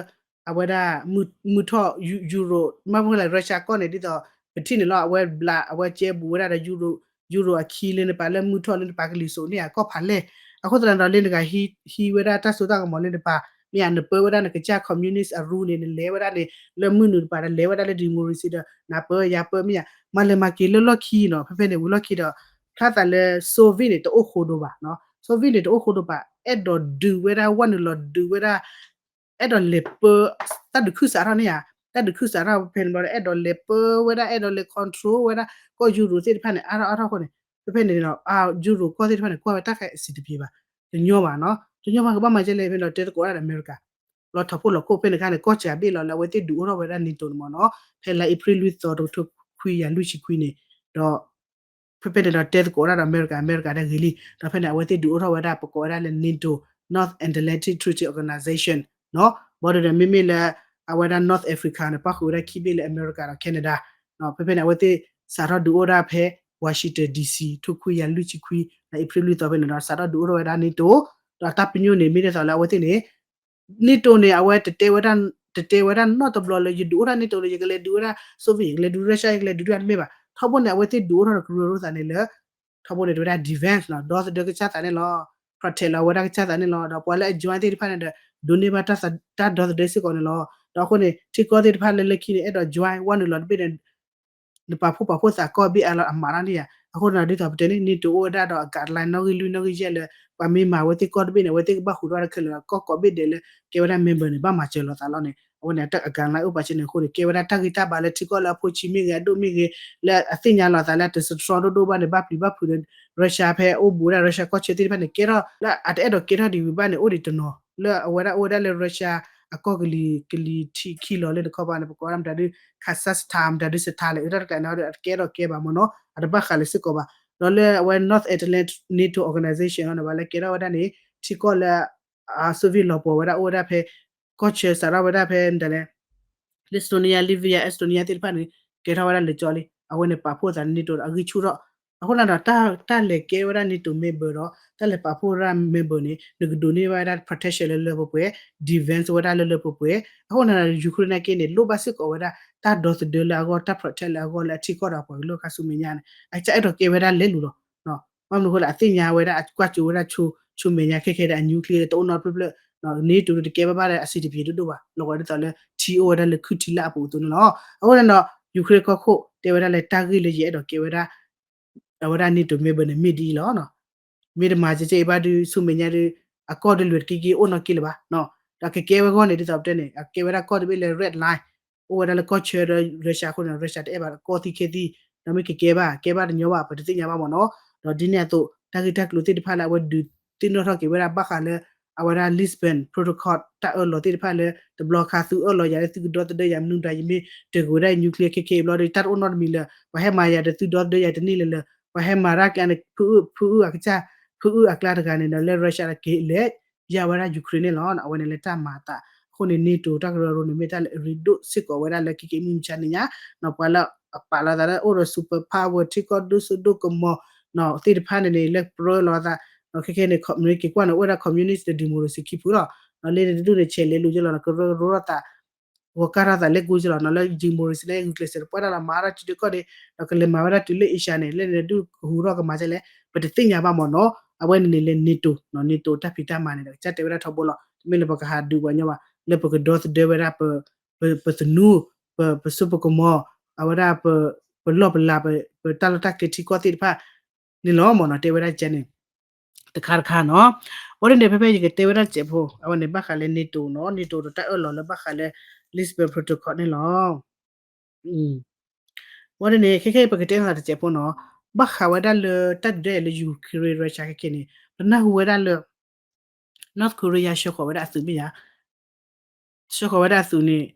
အဝဲဒၣ် မုၢ်ထီၣ် Euro မ့ၢ်မနုၤလဲၣ် Russia ကီၢ်န့ၣ် ဒ်သိး ပထံၣ်န့ၣ်လီၤ အဝဲဘျး အဝဲကဲဘူးဝဲဒၣ်ဒီး Euro အခံလၢနပာ်လၢမုၢ်ထီၣ်လၢနပာ်ကလံၤစိးန့ၣ် အကီၢ်ဖးလဲၢ် အဃိသတးဒီးလၢနဂၤဟံးဝဲဒၣ်တၢ်စိတၢ်ကမီၤလၢနပာ် မ့ၢ်ဧါ နပၢဝဲဒၣ်နကစၢ် communist အရူန့ၣ် နလဲၤဝဲဒၣ်န့ၣ် လၢမုၢ်နုာ်တပၤဒီး လဲၤဝဲဒၣ်လၢ democracy ဒီး နပၢယၤပၢ မ့ၢ်ဧါ မၤလဲၤမၤက့ၤလၢလီၢ်ခံနီၤ ဖဲဖဲန့ၣ် ဝံၤလီၢ်ခံဒီး ဖျါသးလၢ Soviet န့ၣ် တအိၣ်ဃိဒိဘၣ်နီၤ Soviet န့ၣ် တအိၣ်ဃိဒိဘၣ် အဲၣ်ဒိးဒုးဝဲဒၣ် ဝဲနုာ်လီၤဒုးဝဲဒၣ် အဲၣ်ဒိးလဲၤပၢ တၢ်ဒုးခုၣ်စးထီၣ်န့ၣ်ဧါ တၢ်ဒုးခုၣ်စးထီၣ်ဖဲန့ၣ်ဘျီဒီး အဲၣ်ဒိးလဲၤပၢဝဲဒၣ် အဲၣ်ဒိးလဲၤ control ဝဲဒၣ် ကီၢ် Euro သ့ၣ်တဖၣ်န့ၣ် အါထီၣ်အါထီၣ်အဃိန့ၣ် ဖဲဖဲန့ၣ်နီၤ Euro ကီၢ်သ့ၣ်တဖၣ်န့ၣ် ကွၢ်ဝဲတၢ်ခဲအဆင်တပြေဘၣ် တညီဘၣ်နီၤ တညီဘၣ်ကဘၣ်မၤကဲလဲၣ် ဖဲန့ၣ်ဒီးတဲသကိးဝဲဒၣ်ဒီး America လီၤထီၣ်ဖှိၣ်လီၤခိၣ်ဖဲန့ၣ်အခါန့ၣ် ကီၢ်စဲၣ်ဘ့ၣ်လီၤလၢအဝဲသ့ၣ်ဒုးအိၣ်ထီၣ်ဝဲဒၣ် NATO န့ၣ်မ့ၢ်နီၤ ဖဲလါအ့ဖြ့ၣ်လွံၢ်သီ တကထိခွံကယၤလွံၢ်ဆံခွံန့ၣ် ဒီး ဖဲဖဲန့ၣ်ဒီးတဲသကိးဝဲဒၣ်ဒီး America America ဒီးဂ့ၤလံ ဒီးဖဲန့ၣ် အဝဲသ့ၣ်ဒုးအိၣ်ထီၣ်ဝဲဒၣ် ပကိးဝဲဒၣ်လၢ NATO North Atlantic Treaty Organization နီၤ ဘၣ်ဒီးမ့မ့ၢ်လၢ အဝဲဒၣ် North Africa န့ၣ် ပၣ်ဃုာ်ဝဲဒၣ်ခံဘ့ၣ်လၢ America ဒီး Canada နီၤ ဖဲဖဲန့ၣ် အဝဲသ့ၣ်စးထီၣ်ဒုးအိၣ်ဒၣ်ဖဲ Washington D C ထိခွံကယၤလွံၢ်ဆံခွံ လါအ့ဖြ့ၣ်လွံၢ်သီဖဲန့ၣ်ဒီး စးထီၣ်ဒုးအိၣ်ထီၣ်ဝဲဒၣ် NATO ဒီးတၢ်ပညိၣ်န့ၣ် မ့ၢ်ဒ်သိးလၢအဝဲသ့ၣ်န့ၣ် NATO န့ၣ် အဝဲတတဲဝဲဒၣ် တတဲဝဲဒၣ်နီတဘျီလၢ ယဒုးအိၣ်ထီၣ် NATO လၢ ယကလဲၤဒုးဝဲဒၣ် Soviet ယကလဲၤဒုး Russia ယကလဲၤဒုးဒၣ်တမ့ၢ်ဘၣ် ထီဘိန့ၣ် အဝဲသ့ၣ်ဒုးအိၣ်ထီၣ်ဒီးကရၢကရိသးန့ၣ်လၢ ထီဘိန့ၣ် တဝဲဒၣ် defense နီၤ ဒီသဒၢကစၢ်သးန့ၣ်လီၤ protect လီၤဝဲဒၣ်ကစၢ်သးန့ၣ်လီၤ ဒီးပှၤလၢအ join သ့ၣ်တဖၣ်န့ၣ်ဒီး ဒိးန့ၢ်ဘၣ်တၢ်ဒီသဒၢစ့ၢ်ကီးန့ၣ်လီၤ ဒီးအဃိန့ၣ် ထံကီၢ်သ့ၣ်တဖၣ်လၢလၢခံန့ၣ် အဲၣ်ဒိး join ဝဲနုာ်လီၤတဘ့ၣ်န့ၣ် နပာ်ဖှိၣ်ပာ်ဖှိၣ်သးကီၢ်ဘ့ၣ်အါလီၤအမးလီၤန့ၣ်ဧါ အဃိန့ၣ် ဒ်သိးပတဲန့ၣ် NATO အိၣ်ဝဲဒၣ်ဒီးအ guideline နီၣ်ဂံၢ်လွံၢ်နီၣ်ဂံၢ်ယဲၢ်လၢ ပှၤမ့ၢ်မၤဝဲသ့ၣ်ကီၢ်တဘ့ၣ်န့ၣ် အဝဲသ့ၣ်ကဘၣ်ဟူးထီၣ်ဝဲဒၣ်ခဲလၢာ် ကီၢ်ကိးဘ့ၣ်ဒဲးလၢ ကဲဝဲဒၣ် member န့ၣ် ဘၣ်မၤစၢၤလိာ်သးလီၤန့ၣ် အဝဲန့ၣ် အ guideline အိၣ်ပာ်စၢၤန့ၣ်အဃိန့ၣ် ကဲဝဲဒၣ်တၢ်ဂံၢ်တၢ်ဘါလၢထံကီၢ်လၢအဖိဆံးမ့ၢ်ဂ့ၤ အဒိၣ်မ့ၢ်ဂ့ၤ လၢအသ့ၣ်ညါလိာ်သးလၢအတ strong ဒိၣ်ဒိၣ်ဘၣ်န့ၣ် ဘၣ်ပျံၤဘၣ်ဖုးဒီး Russia ဖဲအိၣ်ဘူးဝဲဒၣ် Russia ကီၢ်ဆၢသ့ၣ်တဖၣ်န့ၣ် ကဲထီၣ်လၢအတအဲၣ်ဒိးကဲထီၣ်ဒံးဝံၤဘၣ်န့ၣ် အိၣ်ဒံးတနီၤ လၢအဝဲဒၣ်အိၣ်ဝဲဒၣ်လၢ Russia အကီၢ်ကလံၤ ကလံၤထံးခံလီၤလၢနခီပၤန့ၣ် ပကိးဒၣ်မတၤဒု Kazakhstan မတၤဒု Satan လဲၣ် အတၢ်တကျါန့ၣ် အတကဲထီၣ်ကဲဘၣ်မ့ၢ်နီၤ အတဘၣ်ဃးလၢၤစ့ၢ်ကီးဘၣ် ဒီးလၢအဝဲ North Atlantic NATO Organization န့ၣ် ဘၣ်လၢကဲထီၣ်ဝဲဒၣ်န့ၣ် ထံကီၢ်လၢ Soviet လီၤပှီၢ်ဝဲဒၣ်အိၣ်ဝဲဒၣ်ဖဲ ကီၢ်ဆၢစးထီၣ်ဝဲဒၣ်ဖဲမတၤလဲၣ် Lithuania Latvia Estonia သ့ၣ်တဖၣ်န့ၣ် ကဲထီၣ်ဝဲဒၣ်လၢကၠီလံ အဝဲန့ၣ်ပာ်ဖှိၣ်သးန့ၣ် NATO ဒီးအဂံၢ်ဆူၣ်ထီၣ် အဃိန့ၣ်ဒီး တၢ်လဲၤကဲဝဲဒၣ် NATO member ဒီး တၢ်လဲၤပာ်ဖှိၣ်ဝဲဒၣ် member န့ၣ် နကဒိးန့ၢ်ဝဲဒၣ် protection လၢလၢပှဲၤပှဲၤ defense ဝဲဒၣ်လၢလၢပှဲၤပှဲၤ အဃိန့ၣ်ဒီး Ukraine နာ်က့န့ၣ် လိၣ်ဘၣ်စ့ၢ်ကီးဝဲဒၣ် တၢ်ဒီသဒၢလၢအဂီၢ် တၢ် protect လၢအဂီၢ်လၢအထံကီၢ်ဒီးပှၤကလုာ်ခါဆူမဲာ်ညါန့ၣ် အကစၢ်အဲၣ်ဒိးကဲဝဲဒၣ်လဲၤလူၤလီၤ ဘၣ်မနုၤအဃိလဲၣ် အသ့ၣ်ညါဝဲဒၣ် အကွၢ်စိဝဲဒၣ်ဆိ ဆိမဲာ်ညါခဲခဲဒီး အ nuclear တအိၣ်နီတဖျၢၣ်ဖျၢၣ် NATO တကဲဘၣ်ဘၣ်ဒီး အဆံးတပျ့ၤဒိၣ်ဒိၣ်ဘၣ် လီၤဂာ်ဒ်သိးလၢထံအိၣ်ဝဲဒၣ်လၢခုၣ်ထံလၢအပူၤအသိးန့ၣ်လီၤ. အဃိန့ၣ်ဒီး Ukraine ကီၢ်ခိၣ်တဲဝဲဒၣ်လၢတၢ်ဂ့ၢ်လၢယအဲၣ်ဒိးကဲဝဲဒၣ် အဝဲဒၣ် NATO member န့ၣ်မ့ၢ်ဒ်အံၤလီၤ. မ့ၢ်တမၤကဲကဲအံၤဘၣ်ဒုး ဆူမဲာ်ညါဒုး အကီၢ်ဒုးလွဲၢ်တက့ၢ်က့ၢ်အိၣ်နီၢ်ကီၢ်လၢၤဘၣ်. ဒီးကကဲဝဲအဂီၢ်န့ၣ် ဒ်သိးပတဲန့ၣ် အကဲဝဲဒၣ်ကီၢ်တဘ့ၣ်လၢ red line အိၣ်ဝဲဒၣ်လၢကီၢ်ဆၢဒီး Russia အဃိန့ၣ် Russia တအဲၣ်ဘၣ်ကီၢ်သံခဲသံ ဒီးမ့ၢ်ကကဲဘၣ် ကဲဘၣ်တညီဘၣ် ပတသ့ၣ်ညါဘၣ်မ့ၢ်နီၤ. ဒီးဒ်န့ၣ်အသိး တၢ်ဂ့ၢ်တၢ်ကျိၤသ့ၣ်တဖၣ်လၢအဝဲဒုးသ့ၣ်နီၣ်ထီၣ်က့ၤဝဲဒၣ်ဘၣ်ဃးလၢ အဝဲဒၣ် Lisbon Protocol တၢ်အၢၣ်လီၤသ့ၣ်တဖၣ်လၢ တဘျီခါသုအၢၣ်လီၤယၤလၢသုကဒီသဒၢယၤမနုၤတၢ် ယမ့ၢ်တဂ့ၤဝဲဒၣ် nuclear ခဲခဲအံၤဘျီဒီး တၢ်တအိၣ်နီတမံၤလၢၤ ပှၤဟဲမၤယၤဒီးသုဒီသဒၢယၤတန့ၢ်လၢၤလၢၤ ပှၤဟဲမၤတၢ်ကျါန့ၣ် ဖုအုၣ်အကစၢ် ဖုအုၣ်အကျါတဂၤန့ၣ်ဒီးလၢ Russia က့ၤလဲၤ ယၤဝဲဒၣ် Ukraine န့ၣ်လီၤ. အဝဲန့ၣ်လၢတၢ်မၤအသး အဃိန့ၣ် NATO တၢ်ကရၢကရိန့ၣ် မ့ၢ်တၢ်လၢအရ့ဒိၣ်စ့ၢ်ကီးဝဲဒၣ်လၢခဲခဲအံၤမုၢ်မဆါန့ၣ်ညါ ပှၤလၢအပာ်လီၤသးလၢအိၣ်ဒီး super power ထံကီၢ်ဒိၣ်စိဒိၣ်ကမီၤ သ့ၣ်တဖၣ်န့ၣ်န့ၣ် လၢပြၢလီၤသး ခဲခဲန့ၣ် မ့ၢ်က့ၤကွၢ်န့ၣ် အိၣ်ဝဲဒၣ် communist ဒီး democracy ခံဖုလီၤ. လၢတဒူၣ်န့ၣ် ဆဲးလဲၤလူၤက့ၤလီၤ ကရၢကရိထီၣ်သး ဂီၤကၢ်ထီၣ်သးလၢကိက့ၤလီၤနီၤ လၢ democracy လၢဂုာ်ကျဲးစၢးတပှဲၤတၢ်လီၤ မၤထီၣ်စုဒုကီၢ်ဒဲး ဒီးကလဲၤမၤဝဲဒၣ်တုၤလၢ Asia န့ၣ် လၢန့ၣ်ဒုးကဟူးထီၣ်ကမၤဒ်လဲၣ် ပတသ့ၣ်ညါဘၣ်မ့ၢ်နီၤ. အဝဲန့ၣ်န့ၣ်လၢ NATO နီၤ NATO တၢ်ဖံးတၢ်မၤန့ၣ်ဒီး ကစၢ်တဲဝဲဒၣ်ထီဘိလီၤ တမ့ၢ်လၢပကဟးဒုးပှၤညီဘၣ် လၢပကဒီသဒၢဝဲဒၣ် ပသနူ ပစိပကမီၤ အဝဲဒၣ် ပလီၢ်ပလၤ ပတၢ်လီၢ်တၢ်ကျဲထံကီၢ်သ့ၣ်တဖၣ်န့ၣ်လီၤမ့ၢ်နီၤ တဲဝဲဒၣ်ကဲန့ၣ် တခါတခါနီၤ. အဃိန့ၣ်န့ၣ် ဖဲဖဲယကတဲဝဲဒၣ်တစဲးဖိ အဝဲန့ၣ်ဘၣ်ဃးလၢ NATO နီၤ NATO ဒီးတၢ်အၢၣ်လီၤလၢဘၣ်ဃးလၢ Lisbon Protocol န့ၣ်လီၤ. အဃိန့ၣ်န့ၣ် ခဲခဲအံၤပကတဲနသးတစဲးဖိနီၤ ဘၣ်ဃးဝဲဒၣ်လၢတၢ်ဒုးတၢ်ယၤလၢ Ukraine Russia ခဲခဲန့ၣ် ပနၢ်ဟူဝဲဒၣ်လၢ North Korea ဆှၢဃီၤဝဲဒၣ်အသုးမ့ၢ်ယါ ဆှၢဃီၤဝဲဒၣ်အသုးန့ၣ်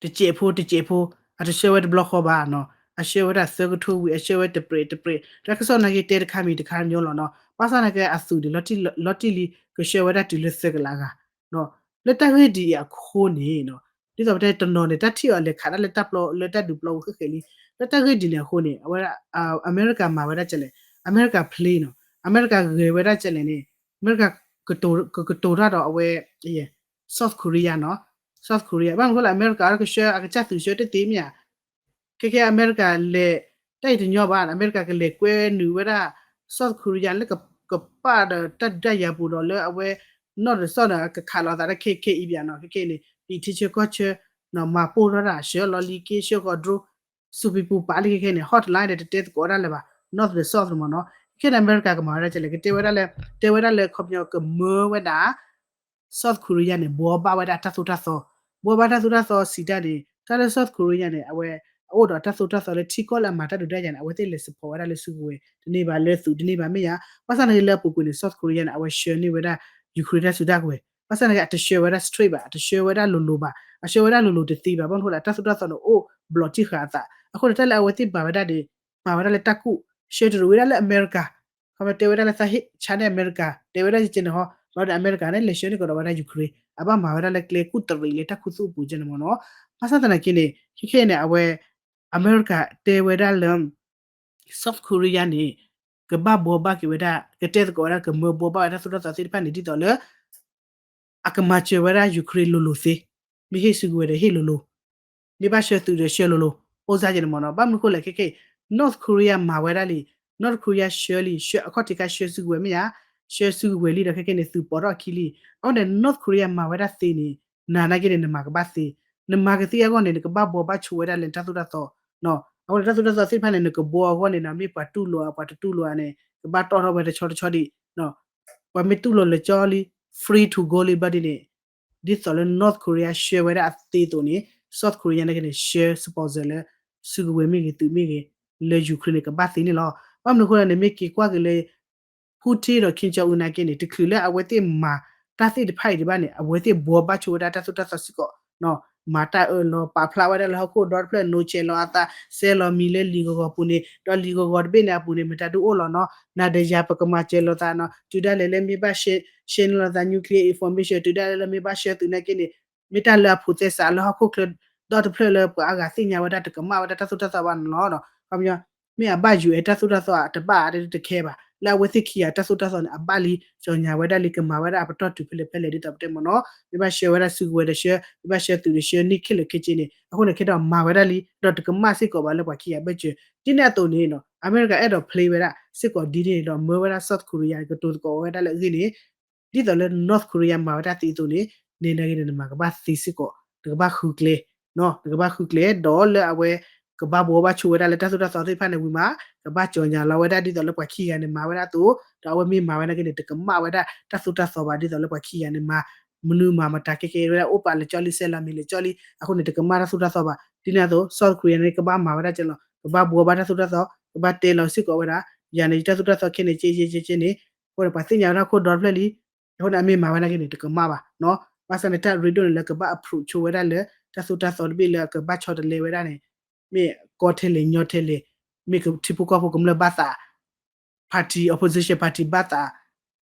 တစဲးဖိတစဲးဖိ အတဆှၢဝဲတဘျီဃီဘၣ်နီၤ အဆှၢဝဲဒၣ်သၢကထိဝံၤ အဆှၢဝဲတပြဲးတပြဲး တၢ်ကစီၣ်နာ်က့တဲတခါမံၤတခါညီလီၤနီၤ ဘၣ်ဆၣ်နာ်က့အသုးန့ၣ် လီၤတံၢ်လံ ကဆှၢဝဲဒၣ်တုၤလၢသၢကလးဂၤ လၢတၢ်ဂ့ၢ်ဒ်အံၤအဃိန့ၣ် ဒ်သိးပတဲတနီၤန့ၣ် တၢ်ထံၣ်အီၤလဲၤခးတၢ်လၢတၢ်ပျီလၢတၢ်ဒုးပျီပူၤဃဲၣ်ဃဲၣ်လံ လၢတၢ်ဂ့ၢ်ဒ်န့ၣ်အဃိန့ၣ် အဝဲဒၣ် အမဲရကၤမၤဝဲဒၣ်ကလဲၣ် အမဲရကၤ plane နီၤ အမဲရကၤဂဲၤဝဲဒၣ်ကလဲၣ်န့ၣ် အမဲရကၤ ကကတိၤတၢ်ဒီးအဝဲ South Korea နီၤ South Korea ဘၣ်မနုၤအဃိလၢ အမဲရကၤအကဆှၢအကစၢ်သုးဆှၢတသ့မ့ၢ်ဧါ ခဲခဲအမဲရကၤလဲၤ တၢ်အံၤတညီဘၣ် အမဲရကၤကလဲၤကွဲနုာ်ဝဲဒၣ် South Korea လၢကပာ်ဒီးတၢ်ဒုးတၢ်ယၤပူၤဒီးလၢအဝဲ north ဒီး south န့ၣ် ကခးလိာ်သးတၢ်ခဲခဲအံၤဘၣ်နီၤ ခဲခဲအံၤန့ၣ် ပထံဆၢကီၢ်ဆၢ မၤပိၢ်ထီၣ်တၢ်ဆှၢလီၤလံက့ ဆှၢဃီၤ drone စူးပံပူၤပာ်လံခဲခဲန့ၣ် hotline ဒီးတတဲသကိးဝဲဒၣ်လၢၤဘၣ် north ဒီး south န့ၣ်မ့ၢ်နီၤ ခဲခဲန့ၣ် အမဲရကၤကမၤဝဲဒၣ်ကလဲၣ် ကတဲဝဲဒၣ်လၢ တဲဝဲဒၣ်လၢခီပညီကမၢဝဲဒၣ် South Korea န့ၣ် ဘှီဘၣ်ဝဲဒၣ်တၢ်သိၣ်တၢ်သီ, ဘှီဘၣ်တၢ်သိၣ်တၢ်သီစံးတၢ်န့ၣ် တၢ်လၢ South Korea န့ၣ် အဝဲ အအိၣ်ဒီးတၢ်သိၣ်တၢ်သီလၢထံကီၢ်လၢအမၤတၢ်ဒုးတၢ်ယၤန့ၣ် အဝဲသ့ၣ်လဲၤ support ဝဲဒၣ်လၢစုကဝဲၤ တန့ၢ်ဘၣ်လၢသုးတန့ၢ်ဘၣ်မ့ၢ်ဧါ. ဘၣ်ဆၣ်သနာ်က့လၢအပူၤကွံာ်န့ၣ် South Korea န့ၣ် အဝဲဆှၢန့ၢ်ဝဲဒၣ် Ukraine တၢ်စုတၢ်ကဝဲၤ, ဘၣ်ဆၣ်သနာ်က့ အတဆှၢဝဲဒၣ် straight ဘၣ်, အတဆှၢဝဲဒၣ်လိၤလိၤဘၣ်, အဆှၢဝဲဒၣ်လိၤလိၤတသ့ဘၣ်, ဘၣ်မနုၤအဃိလဲၣ် တၢ်သိၣ်တၢ်သီန့ၣ်အိၣ်ဘျီးတံၢ်ဃာ်အသး, အဃိန့ၣ် တၢ်လၢအဝဲသ့ၣ်မၤဝဲဒၣ်န့ၣ် မၤဝဲဒၣ်လၢတၢ်ကူၣ်, ဆှၢတရံးဝဲဒၣ်လၢအမဲရကၤ ခီဖျိတဲဝဲဒၣ်လၢသးဟ့ၣ်ဆါန့ၢ်အမဲရကၤ, တဲဝဲဒၣ်ယကဲန့ၣ်ဟီ, လီၤဒီးအမဲရကၤန့ၣ် လဲၤဆှၢန့ၢ်ကဒီးဝဲဒၣ် Ukraine, အဘၣ်မၤဝဲဒၣ်လၢကျဲကူၣ်တရံးလၢတၢ်ခူသူၣ်အပူၤကဲန့ၣ်မ့ၢ်နီၤ. ဘၣ်ဆၣ်သနာ်က့န့ၣ် ခဲခဲအံၤန့ၣ် အဝဲ အမဲရကၤတဲဝဲဒၣ်လၢ South Korea န့ၣ် ကဘၣ်ဘှီဘၣ်က့ၤဝဲဒၣ် ကတဲသကိးဝဲဒၣ် ကမၢဘှီဘၣ်ဝဲဒၣ်တၢ်သိၣ်တၢ်သီသ့ၣ်တဖၣ်န့ၣ် ဒ်သိးလၢ အကမၤစၢၤဝဲဒၣ် Ukraine လိၤလိၤသ့, မ့ၢ်ဟ့ၣ်စုကဝဲၤဒီးဟ့ၣ်လိၤလိၤ, မ့ၢ်ဘၣ်ဆှၢသုးဒီးဆှၢလိၤလိၤ, အိၣ်စၢ်ကဲန့ၣ်မ့ၢ်နီၤ. ဘၣ်မနုၤအဃိလဲၣ် ခဲခဲအံၤ North Korea မၤဝဲဒၣ်လံ, North Korea ဆှၢလံ, ဆှၢအခီၣ်ထံးခါဆှၢစုကဝဲၤမ့ၢ်ဧါ, ဆှၢစုကဝဲၤလံဒီးခဲခဲန့ၣ် သုးပိာ်ထီၣ်အခံလံ. အဃိန့ၣ် North Korea မၤဝဲဒၣ်သ့န့ၣ် နၤနာ်က့န့ၣ် နမၤကဘၣ်သ့, နမၤကသ့အဂီၢ်န့ၣ် နကဘၣ်ဘှီဘၣ်ဆိဝဲဒၣ်လၢတၢ်သိၣ်တၢ်သီ အဃိန့ၣ် တၢ်သိၣ်တၢ်သီသ့ၣ်တဖၣ်န့ၣ် နကဘှီအဂီၢ်န့ၣ် မ့ၢ်ပှၤတူၢ်လိာ် ပှၤတတူၢ်လိာ်ဧါန့ၣ် ကဘၣ်တီၣ်ထီၣ်ဝဲတဆီတဆီဒံး, ပှၤမ့ၢ်တူၢ်လိာ်လၢာ်ကၠီလံ free to go လံဘျီဒ်န့ၣ် ဒ်သိးလၢ North Korea ဆှၢဝဲဒၣ်အသ့အသိးန့ၣ် South Korea နာ်က့န့ၣ် ဆှၢ sponsor လၢ စုကဝဲၤမ့ၢ်ဂ့ၤ သုးမ့ၢ်ဂ့ၤ လၢ Ukraine န့ၣ် ကဘၣ်သ့န့ၣ်လီၤ. ဘၣ်မနုၤအဃိလဲၣ်န့ၣ် မ့ၢ်က့ၤကွၢ်က့ၤလၢ Putin ဒီး Kim Jong Un နာ်က့န့ၣ် တချုးလၢအဝဲသ့ၣ်မၤတၢ်သ့ၣ်တဖၣ်အံၤဒံးဘၣ်န့ၣ် အဝဲသ့ၣ်ဘှီဘၣ်ဆိဝဲဒၣ်တၢ်သိၣ်တၢ်သီစ့ၢ်ကီး မၤတၢ်အၢၣ်လီၤ ပာ်ဖျါဝဲဒၣ်လၢဟီၣ်ခိၣ်ဒီတဖျၢၣ် နိဆဲးလီၤအသး စဲလီၤမံၤလၢလံာ်ဂီၤဂီၤပူၤန့ၣ် ဒီးလံာ်ဂီၤဂီၤတဘ့ၣ်န့ၣ်အပူၤန့ၣ် မတၤဒုးအိၣ်လီၤနီၤ နၤဒီးယၤပကမၤစၢၤလိာ်သးနီၤ တုၤဒၣ်လဲာ်လၢမ့ၢ်ဘၣ် share န့ၢ်လိာ်သး nuclear information တုၤဒၣ်လဲာ်လၢမ့ၢ်ဘၣ်ဆှၢသုးနာ်က့န့ၣ် မ့ၢ်တၢ်လၢအဖိးသဲစးလၢဟီၣ်ခိၣ်ချၢဒီတဖျၢၣ်လၢပှၤအါဂၤသ့ၣ်ညါဝဲဒၣ်တကမၣ်ဝဲဒၣ်တၢ်သိၣ်တၢ်သီဘၣ်န့ၣ်လီၤ. ခီပညီ မ့ၢ်အဘၣ်ယိၤအဲၣ် တၢ်သိၣ်တၢ်သီတဘၣ်တခဲဘၣ် လၢအဝဲသ့ၣ်ခံဂၤတၢ်သိၣ်တၢ်သီန့ၣ် အဘၣ်လံ ကၠီညါဝဲဒၣ်လံ ကမၤဝဲဒၣ်အပတီၢ်တုၤဖဲလဲၣ်ဖဲလဲၣ်ဒ်သိးပတဲမ့ၢ်နီၤ မ့ၢ်ဘၣ်ဆှၢဝဲဒၣ်စုကဝဲၤဒီးဆှၢ မ့ၢ်ဘၣ်ဆှၢသုးဒီးဆှၢန့ၢ်ခဲလၢာ်ခဲဆ့န့ၣ် အဃိန့ၣ်ခဲဒီးမၤဝဲဒၣ်လံ ဒီးတကမၣ်စ့ၢ်ကီးဘၣ်လၢပှၤခံဂၤဘၢၣ်စၢၤ ဒ်န့ၣ်အသိးန့ၣ် အမဲရကၤအဲၣ်ဒိး play ဝဲဒၣ်စ့ၢ်ကီးဒ်န့ၣ်ဒီးမၢဝဲဒၣ် South Korea ကတိၤသကိးဝဲဒၣ်လၢအဂ့ၢ်န့ၣ် ဒ်သိးလၢ North Korea မၤဝဲဒၣ်သ့အသိးန့ၣ် နၤဂ့ၤန့ၣ် နမၤကဘၣ်သ့စ့ၢ်ကီး, နကဘၣ်ဃုကျဲ, နကဘၣ်ဃုကျဲ ဒီးလၢအဝဲ ကဘၣ်ဘှီဘၣ်ဆိဝဲဒၣ်လၢတၢ်သိၣ်တၢ်သီသ့ၣ်တဖၣ်န့ၣ်ဝံၤမး ကဘၣ်ကြေညာလီၤဝဲဒၣ်ဒ်သိးလၢပှၤခံဂၤန့ၣ်မၤဝဲဒၣ်အသိး, ဒီးအဝဲမ့ၢ်မၤဝဲနာ်က့န့ၣ် တကမၣ်ဝဲဒၣ်တၢ်သိၣ်တၢ်သီဘၣ် ဒ်သိးလၢပှၤခံဂၤန့ၣ်မၤ မနုၤမၤမတၤကဲကဲဝဲဒၣ် အိၣ်ပာ်လၢကၠီလံ စဲးလီၤမံၤလၢကၠီလံ အဃိန့ၣ် တကမၣ်တၢ်သိၣ်တၢ်သီဘၣ်. ဒ်န့ၣ်အသိး South Korea န့ၣ် ကဘၣ်မၤဝဲဒၣ်ကဲလီၤ, ကဘၣ်ဘှီဘၣ်တၢ်သိၣ်တၢ်သီ, ကဘၣ်တဲလီၤစ့ၢ်ကီးဝဲဒၣ် ယၤန့ၣ် ယတၢ်သိၣ်တၢ်သီခဲန့ၣ် ကဲကဲကဲကဲန့ၣ်, အဃိန့ၣ်ပှၤသ့ၣ်ညါဝဲဒၣ်ခိၣ်ဒီတဖျၢၣ်လံ. အဃိန့ၣ် အမ့ၢ်မၤဝဲနာ်က့န့ၣ် တကမၣ်ဘၣ်နီၤ. ဘၣ်ဆၣ်န့ၣ် တၢ်ရ့ဒိၣ်န့ၣ်လၢကဘၣ် approach ဆိဝဲဒၣ်လၢ တၢ်သိၣ်တၢ်သီတဘ့ၣ်လၢအကဘၣ်ဆီတလဲဝဲဒၣ်န့ၣ် မ့ၢ်ကီထဲလဲၣ်ညီထဲလဲၣ်, မ့ၢ်ထံဖိကီၢ်ဖိကမျၢၢ်ဘၣ်သး party, opposition party ဘၣ်သး,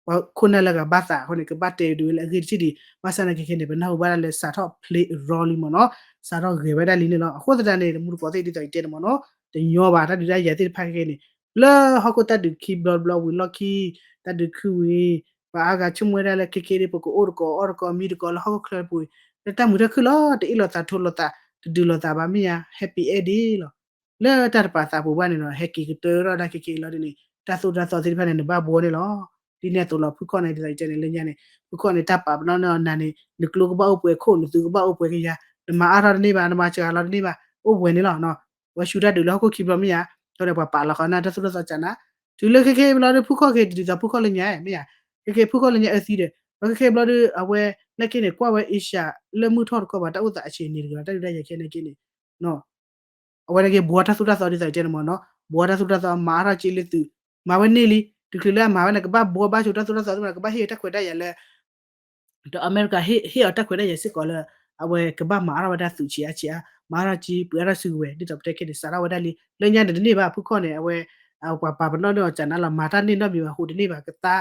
ပှၤခိၣ်နၢ်လၢအဂၤဘၣ်သးအဃိန့ၣ် ကဘၣ်တဲဒုးဝဲလၢအဂ့ၢ်တထံၣ်ဒံး. ဘၣ်ဆၣ်နာ်က့ခဲန့ၣ် ပနၢ်ဟူဘၣ်ဒၣ်လၢစးထီၣ် play a role လံမ့ၢ်နီၤ, စးထီၣ်ဂဲၤဝဲဒၣ်လံန့ၣ်လီၤ. အဃိသတးန့ၣ် မူတကိးသ့ၣ်ဒ်သိးယတဲန့ၣ်မ့ၢ်နီၤ, တညီဘၣ် တၢ်ဒုးတၢ်ယၤသ့ၣ်တဖၣ်ခဲခဲန့ၣ် လၢဟီၣ်ခိၣ်တၢ်ဒုးခံဘျီတဘျီဝံၤလီၢ်ခံ, တၢ်ဒုးခုဝံၤ ပှၤအါဂၤဆိကမိၣ်ဝဲဒၣ်လၢခဲခဲဒ် ပကအိၣ်တကိးအီၣ်တကိးမံတကိးလၢဟီၣ်ခိၣ်ချၢပူၤ, လၢတၢ်မုာ်တၢ်ခုၣ်လီၤ တအ့ၣ်လိာ်သးထိလိာ်သး တဒုးလိာ်သးဘၣ်မ့ၢ်ဧါ happy ending လီၤ. လၢတၢ်တပာ်သးပူၤဘၣ်န့ၣ်ဒီး ဟဲက့ၤကတၢၢ်ထီၣ်ဒၣ်ခဲခဲလီၤဒ်န့ၣ် တၢ်သိၣ်တၢ်သီသ့ၣ်တဖၣ်န့ၣ် နဘၣ်ဘှီန့ၣ်လီၤ. ဒ်န့ၣ်အသိးလီၤ ဖုခီၣ်န့ၣ် ဒ်သိးယတဲန့ၣ်လၢညါန့ၣ် ဖုခီၣ်န့ၣ် တၢ်ပာ်ပနီၣ်န့ၢ်အီၤနၤန့ၣ် နကျိကဘၣ်အိၣ်ပှဲၤခိၣ် နသုးကဘၣ်အိၣ်ပှဲၤကယၤ, နမၤအါထီၣ်တန့ၢ်ဘၣ် နမၤစှၤလီၤတန့ၢ်ဘၣ် အိၣ်ပှဲၤန့ၣ်လီၤ. ပှၤဆူးတၢ်ဒုးလၢဟီၣ်ခိၣ်ခံဘျီမ့ၢ်ဧါ, ဒီးပှၤပာ်လီၤဃီနၤတၢ်သိၣ်တၢ်သီကနၤ, တုၤလၢခဲခဲဘျီဒီး ဖုခီၣ်က့ၤဒ်သိးဖုခီၣ်လၢညါမ့ၢ်ဧါ, ခဲခဲဖုခီၣ်လၢညါအၢသံဒီး ဒီးခဲခဲဘျီဒီး အဝဲနာ်က့န့ၣ် ကွၢ်ဝဲ Asia လၢမုၢ်ထီၣ်တကီၢ်ဘၣ် တၢ်အိၣ်သးအဆံးန့ၣ်တဂ့ၤလီၤ တၢ်ဒုးတၢ်ယၤခဲနာ်က့န့ၣ် အဝဲနာ်က့ ဘှီတၢ်သိၣ်တၢ်သီဒ်သိးယတဲန့ၣ်မ့ၢ်နီၤ, ဘှီတၢ်သိၣ်တၢ်သီ မၤအါထီၣ်က့ၤလၢသုး, မၤဝဲန့ၢ်လံ, တချုးလၢအမၤဝဲန့ၣ် ကဘၣ်ဘှီဘၣ်ဆိတၢ်သိၣ်တၢ်သီသ့ၣ်မ့ၢ်နီၤ ကဘၣ်ဟ့ၣ်တၢ်ခွဲးတၢ်ယာ်လၢ ဒီးအမဲရကၤ ဟ့ၣ်အီၤတၢ်ခွဲးတၢ်ယာ်စ့ၢ်ကီးလၢ အဝဲကဘၣ်မၤအါထီၣ်ဝဲဒၣ်သုးဆံးအါဆံးအါ, မၤအါထီၣ်က့ၤ ပှ့ၤအါထီၣ်စုကဝဲၤ ဒ်သိးပတဲခဲန့ၣ် စးထီၣ်ဝဲဒၣ်လံ, လၢညါန့ၣ်တန့ၢ်ဘၣ် ဖုခီၣ်န့ၣ် အဝဲ ပှၤပာ်ပနီၣ်န့ၢ်အီၤကနၤလီၤ မၤတၢ်န့ၢ်နီတမံၤဘၣ် ဟူးတန့ၢ်ဘၣ် ကသါ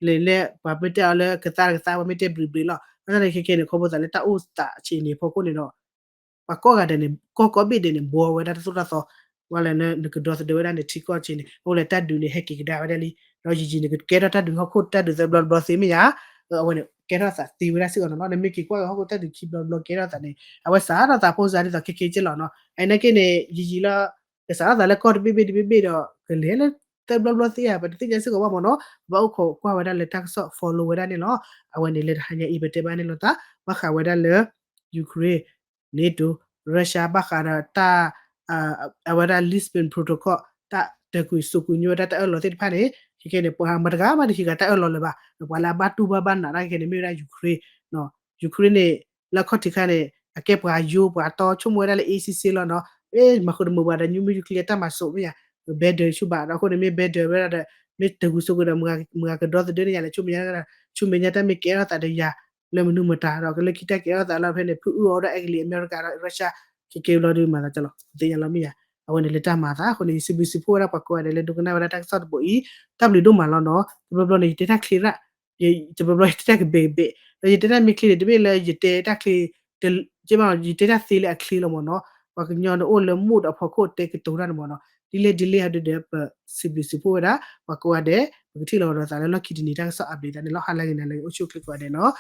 လဲၤလၢ ပှၤမ့ၢ်တဲအီၤလၢကသါတကသါ ပှၤမ့ၢ်တဲဘျ့းဘျ့းလီၤ. ဘၣ်ဆၣ်န့ၣ်ခဲခဲန့ၣ် ခီဖျိသးလၢတၢ်အိၣ်သးဆံးန့ၣ်အဖီခိၣ်န့ၣ်ဒီး ပှၤကိးဂၤဒဲးန့ၣ် ကိးကိးဘ့ၣ်ဒဲးန့ၣ် ဘှီဝဲဒၣ်တၢ်သိၣ်တၢ်သီ, ဝဲလၢနကဒီသဒၢဝဲဒၣ်န့ၣ် ထံကီၢ်ဆံးန့ၣ် အဃိလၢတၢ်ဒုးန့ၣ် ဟဲက့ၤကဒါဝဲဒၣ်လံ, ဒီးယံာ်ယံာ်န့ၣ် ကကဲထီၣ်တၢ်ဒုးဟီၣ်ခိၣ်တၢ်ဒုးသၢဘျီတဘျီသ့မ့ၢ်ဧါ, အဝဲန့ၣ် ကဲထီၣ်သးသ့ဝဲဒၣ်စ့ၢ်ကီးန့ၣ်လီၤ. နမ့ၢ်က့ၤကွၢ်က့ၤဟီၣ်ခိၣ်တၢ်ဒုးခံဘျီတဘျီကဲထီၣ်သးန့ၣ် အဝဲစးထီၣ်သးဖိစါဒ်သိးခဲခဲကဲလီၤနီၤ. အနာ်က့န့ၣ် ယံာ်ယံာ်လီၤ ကစးထီၣ်သးလၢကီၢ်တဘ့ၣ်ဘ့ၣ်တဘ့ၣ်ဘ့ၣ်ဒီး ကလဲၤလၢသၢဘျီတဘျီသ့ဧါ ပတသ့ၣ်ညါစ့ၢ်ကီးဘၣ်မ့ၢ်နီၤ. ဘၣ်အိၣ်ခိးကွၢ်ဝဲဒၣ်လၢတၢ်ကစီၣ် follow ဝဲဒၣ်န့ၣ်လီၤ. အဝဲန့ၣ်လၢတဟါညါအံၤ ပတဲဘၣ်န့ၣ်လိာ်သး ဘၣ်ဃးဝဲဒၣ်လၢ Ukraine, NATO, Russia ဘၣ်ဃးဒီးတၢ် အဝဲဒၣ် Lisbon Protocol တၢ်တၢၤကွံာ်စိာ်ကွံာ်ညီဝဲဒၣ်တၢ်အၢၣ်လီၤသ့ၣ်တဖၣ်န့ၣ် ခဲခဲန့ၣ် ပှၤမတၤတဂၤမးတဟံးဂၤတၢ်အၢၣ်လီၤလၢၤဘၣ်. ပှၤလၢအဘၣ်တူၢ်ဘၣ်ဘၣ်နးတၢ်ခဲခဲန့ၣ် မ့ၢ်ဝဲဒၣ် Ukraine, Ukraine န့ၣ် လၢအခီၣ်ထံးခါန့ၣ် အကဲပှၤယိၤပှၤတီ ဆိကမိၣ်ဝဲဒၣ်လၢ အ့စ့စ့လီၤနီၤ. မ့ၢ်မၤဃုာ်တမုာ်ဘၣ်ဒီး ညူမ့ၢ် nuclear တၢ်မၤစိးမ့ၢ်ယၤ ဘဲဒၢးဆူၣ်ဘၣ်ဒီး အဃိန့ၣ်မ့ၢ်ဘဲဒၢးဝဲဒၣ်ဒီး မ့ၢ်တၢၤကွံာ်စိာ်ကွံာ်ဒီး မုၢ်ဂၤကဒီသဒၢန့ၢ်ယၤလဲၣ် ဆိကမိၣ်ညါ ဆိကမိၣ်ညါတၢ်မ့ၢ်ကဲထီၣ်သးဒီးယၤ လၢမနုၤမတၤဒီး ကလၢခံတၢ်ကဲထီၣ်သးလီၤဖဲန့ၣ် ဖုအုၣ်အီၤဒီးအဲကလံး အမဲရကၤဒီး Russia ခဲကဲဘျီဒုးမၤသးကလီၤ သ့ၣ်ညါလီၤမ့ၢ်ယၤ. အဝဲန့ၣ်လၢတၢ်မၤသးအဃိန့ၣ် ယစံးဘျုးစံးဖှိၣ်ဝဲဒၣ်ပှၤကိးဂၤဒဲးလၢဒိကနၣ်ဝဲဒၣ်တၢ်ကစီၣ်တဘိအံၤ တၢ်ဘျုးဒိၣ်မးလီၤနီၤ. တဘျီဘျီန့ၣ် ယတဲတၢ်ချ့ရၣ် တဘျီဘျီယတဲတၢ်ကဘဲးကဘဲး ဒီးယတဲတၢ်မ့ၢ်ချ့န့ၣ် တမ့ၢ်လၢယတဲတၢ်ချ့ ယတဲတၢ်သ့လၢအချ့လီၤမ့ၢ်နီၤ. ပှၤကညီန့ၣ်အိၣ်လၢမိၢ်ဒီးအဖီခိၣ်တဲကတိၤတၢ်န့ၣ်မ့ၢ်နီၤ. ဒ်လဲၣ်ဒ်လဲၣ်ဟီဒုဒီး ပစံးဘျုးစံးဖှိၣ်ဝဲဒၣ် ပှၤကိးဂၤဒဲး ပကထံၣ်လိာ်ကဒီးသးလၢလီၢ်ခံတနံၤတၢ်ကစီၣ် update သးန့ၣ်လီၤ. ဟါလၢဂ့ၤနၤလၢဂ့ၤ အိၣ်ဆူၣ်အိၣ်ချ့ကိးဂၤဒဲးနီၤ.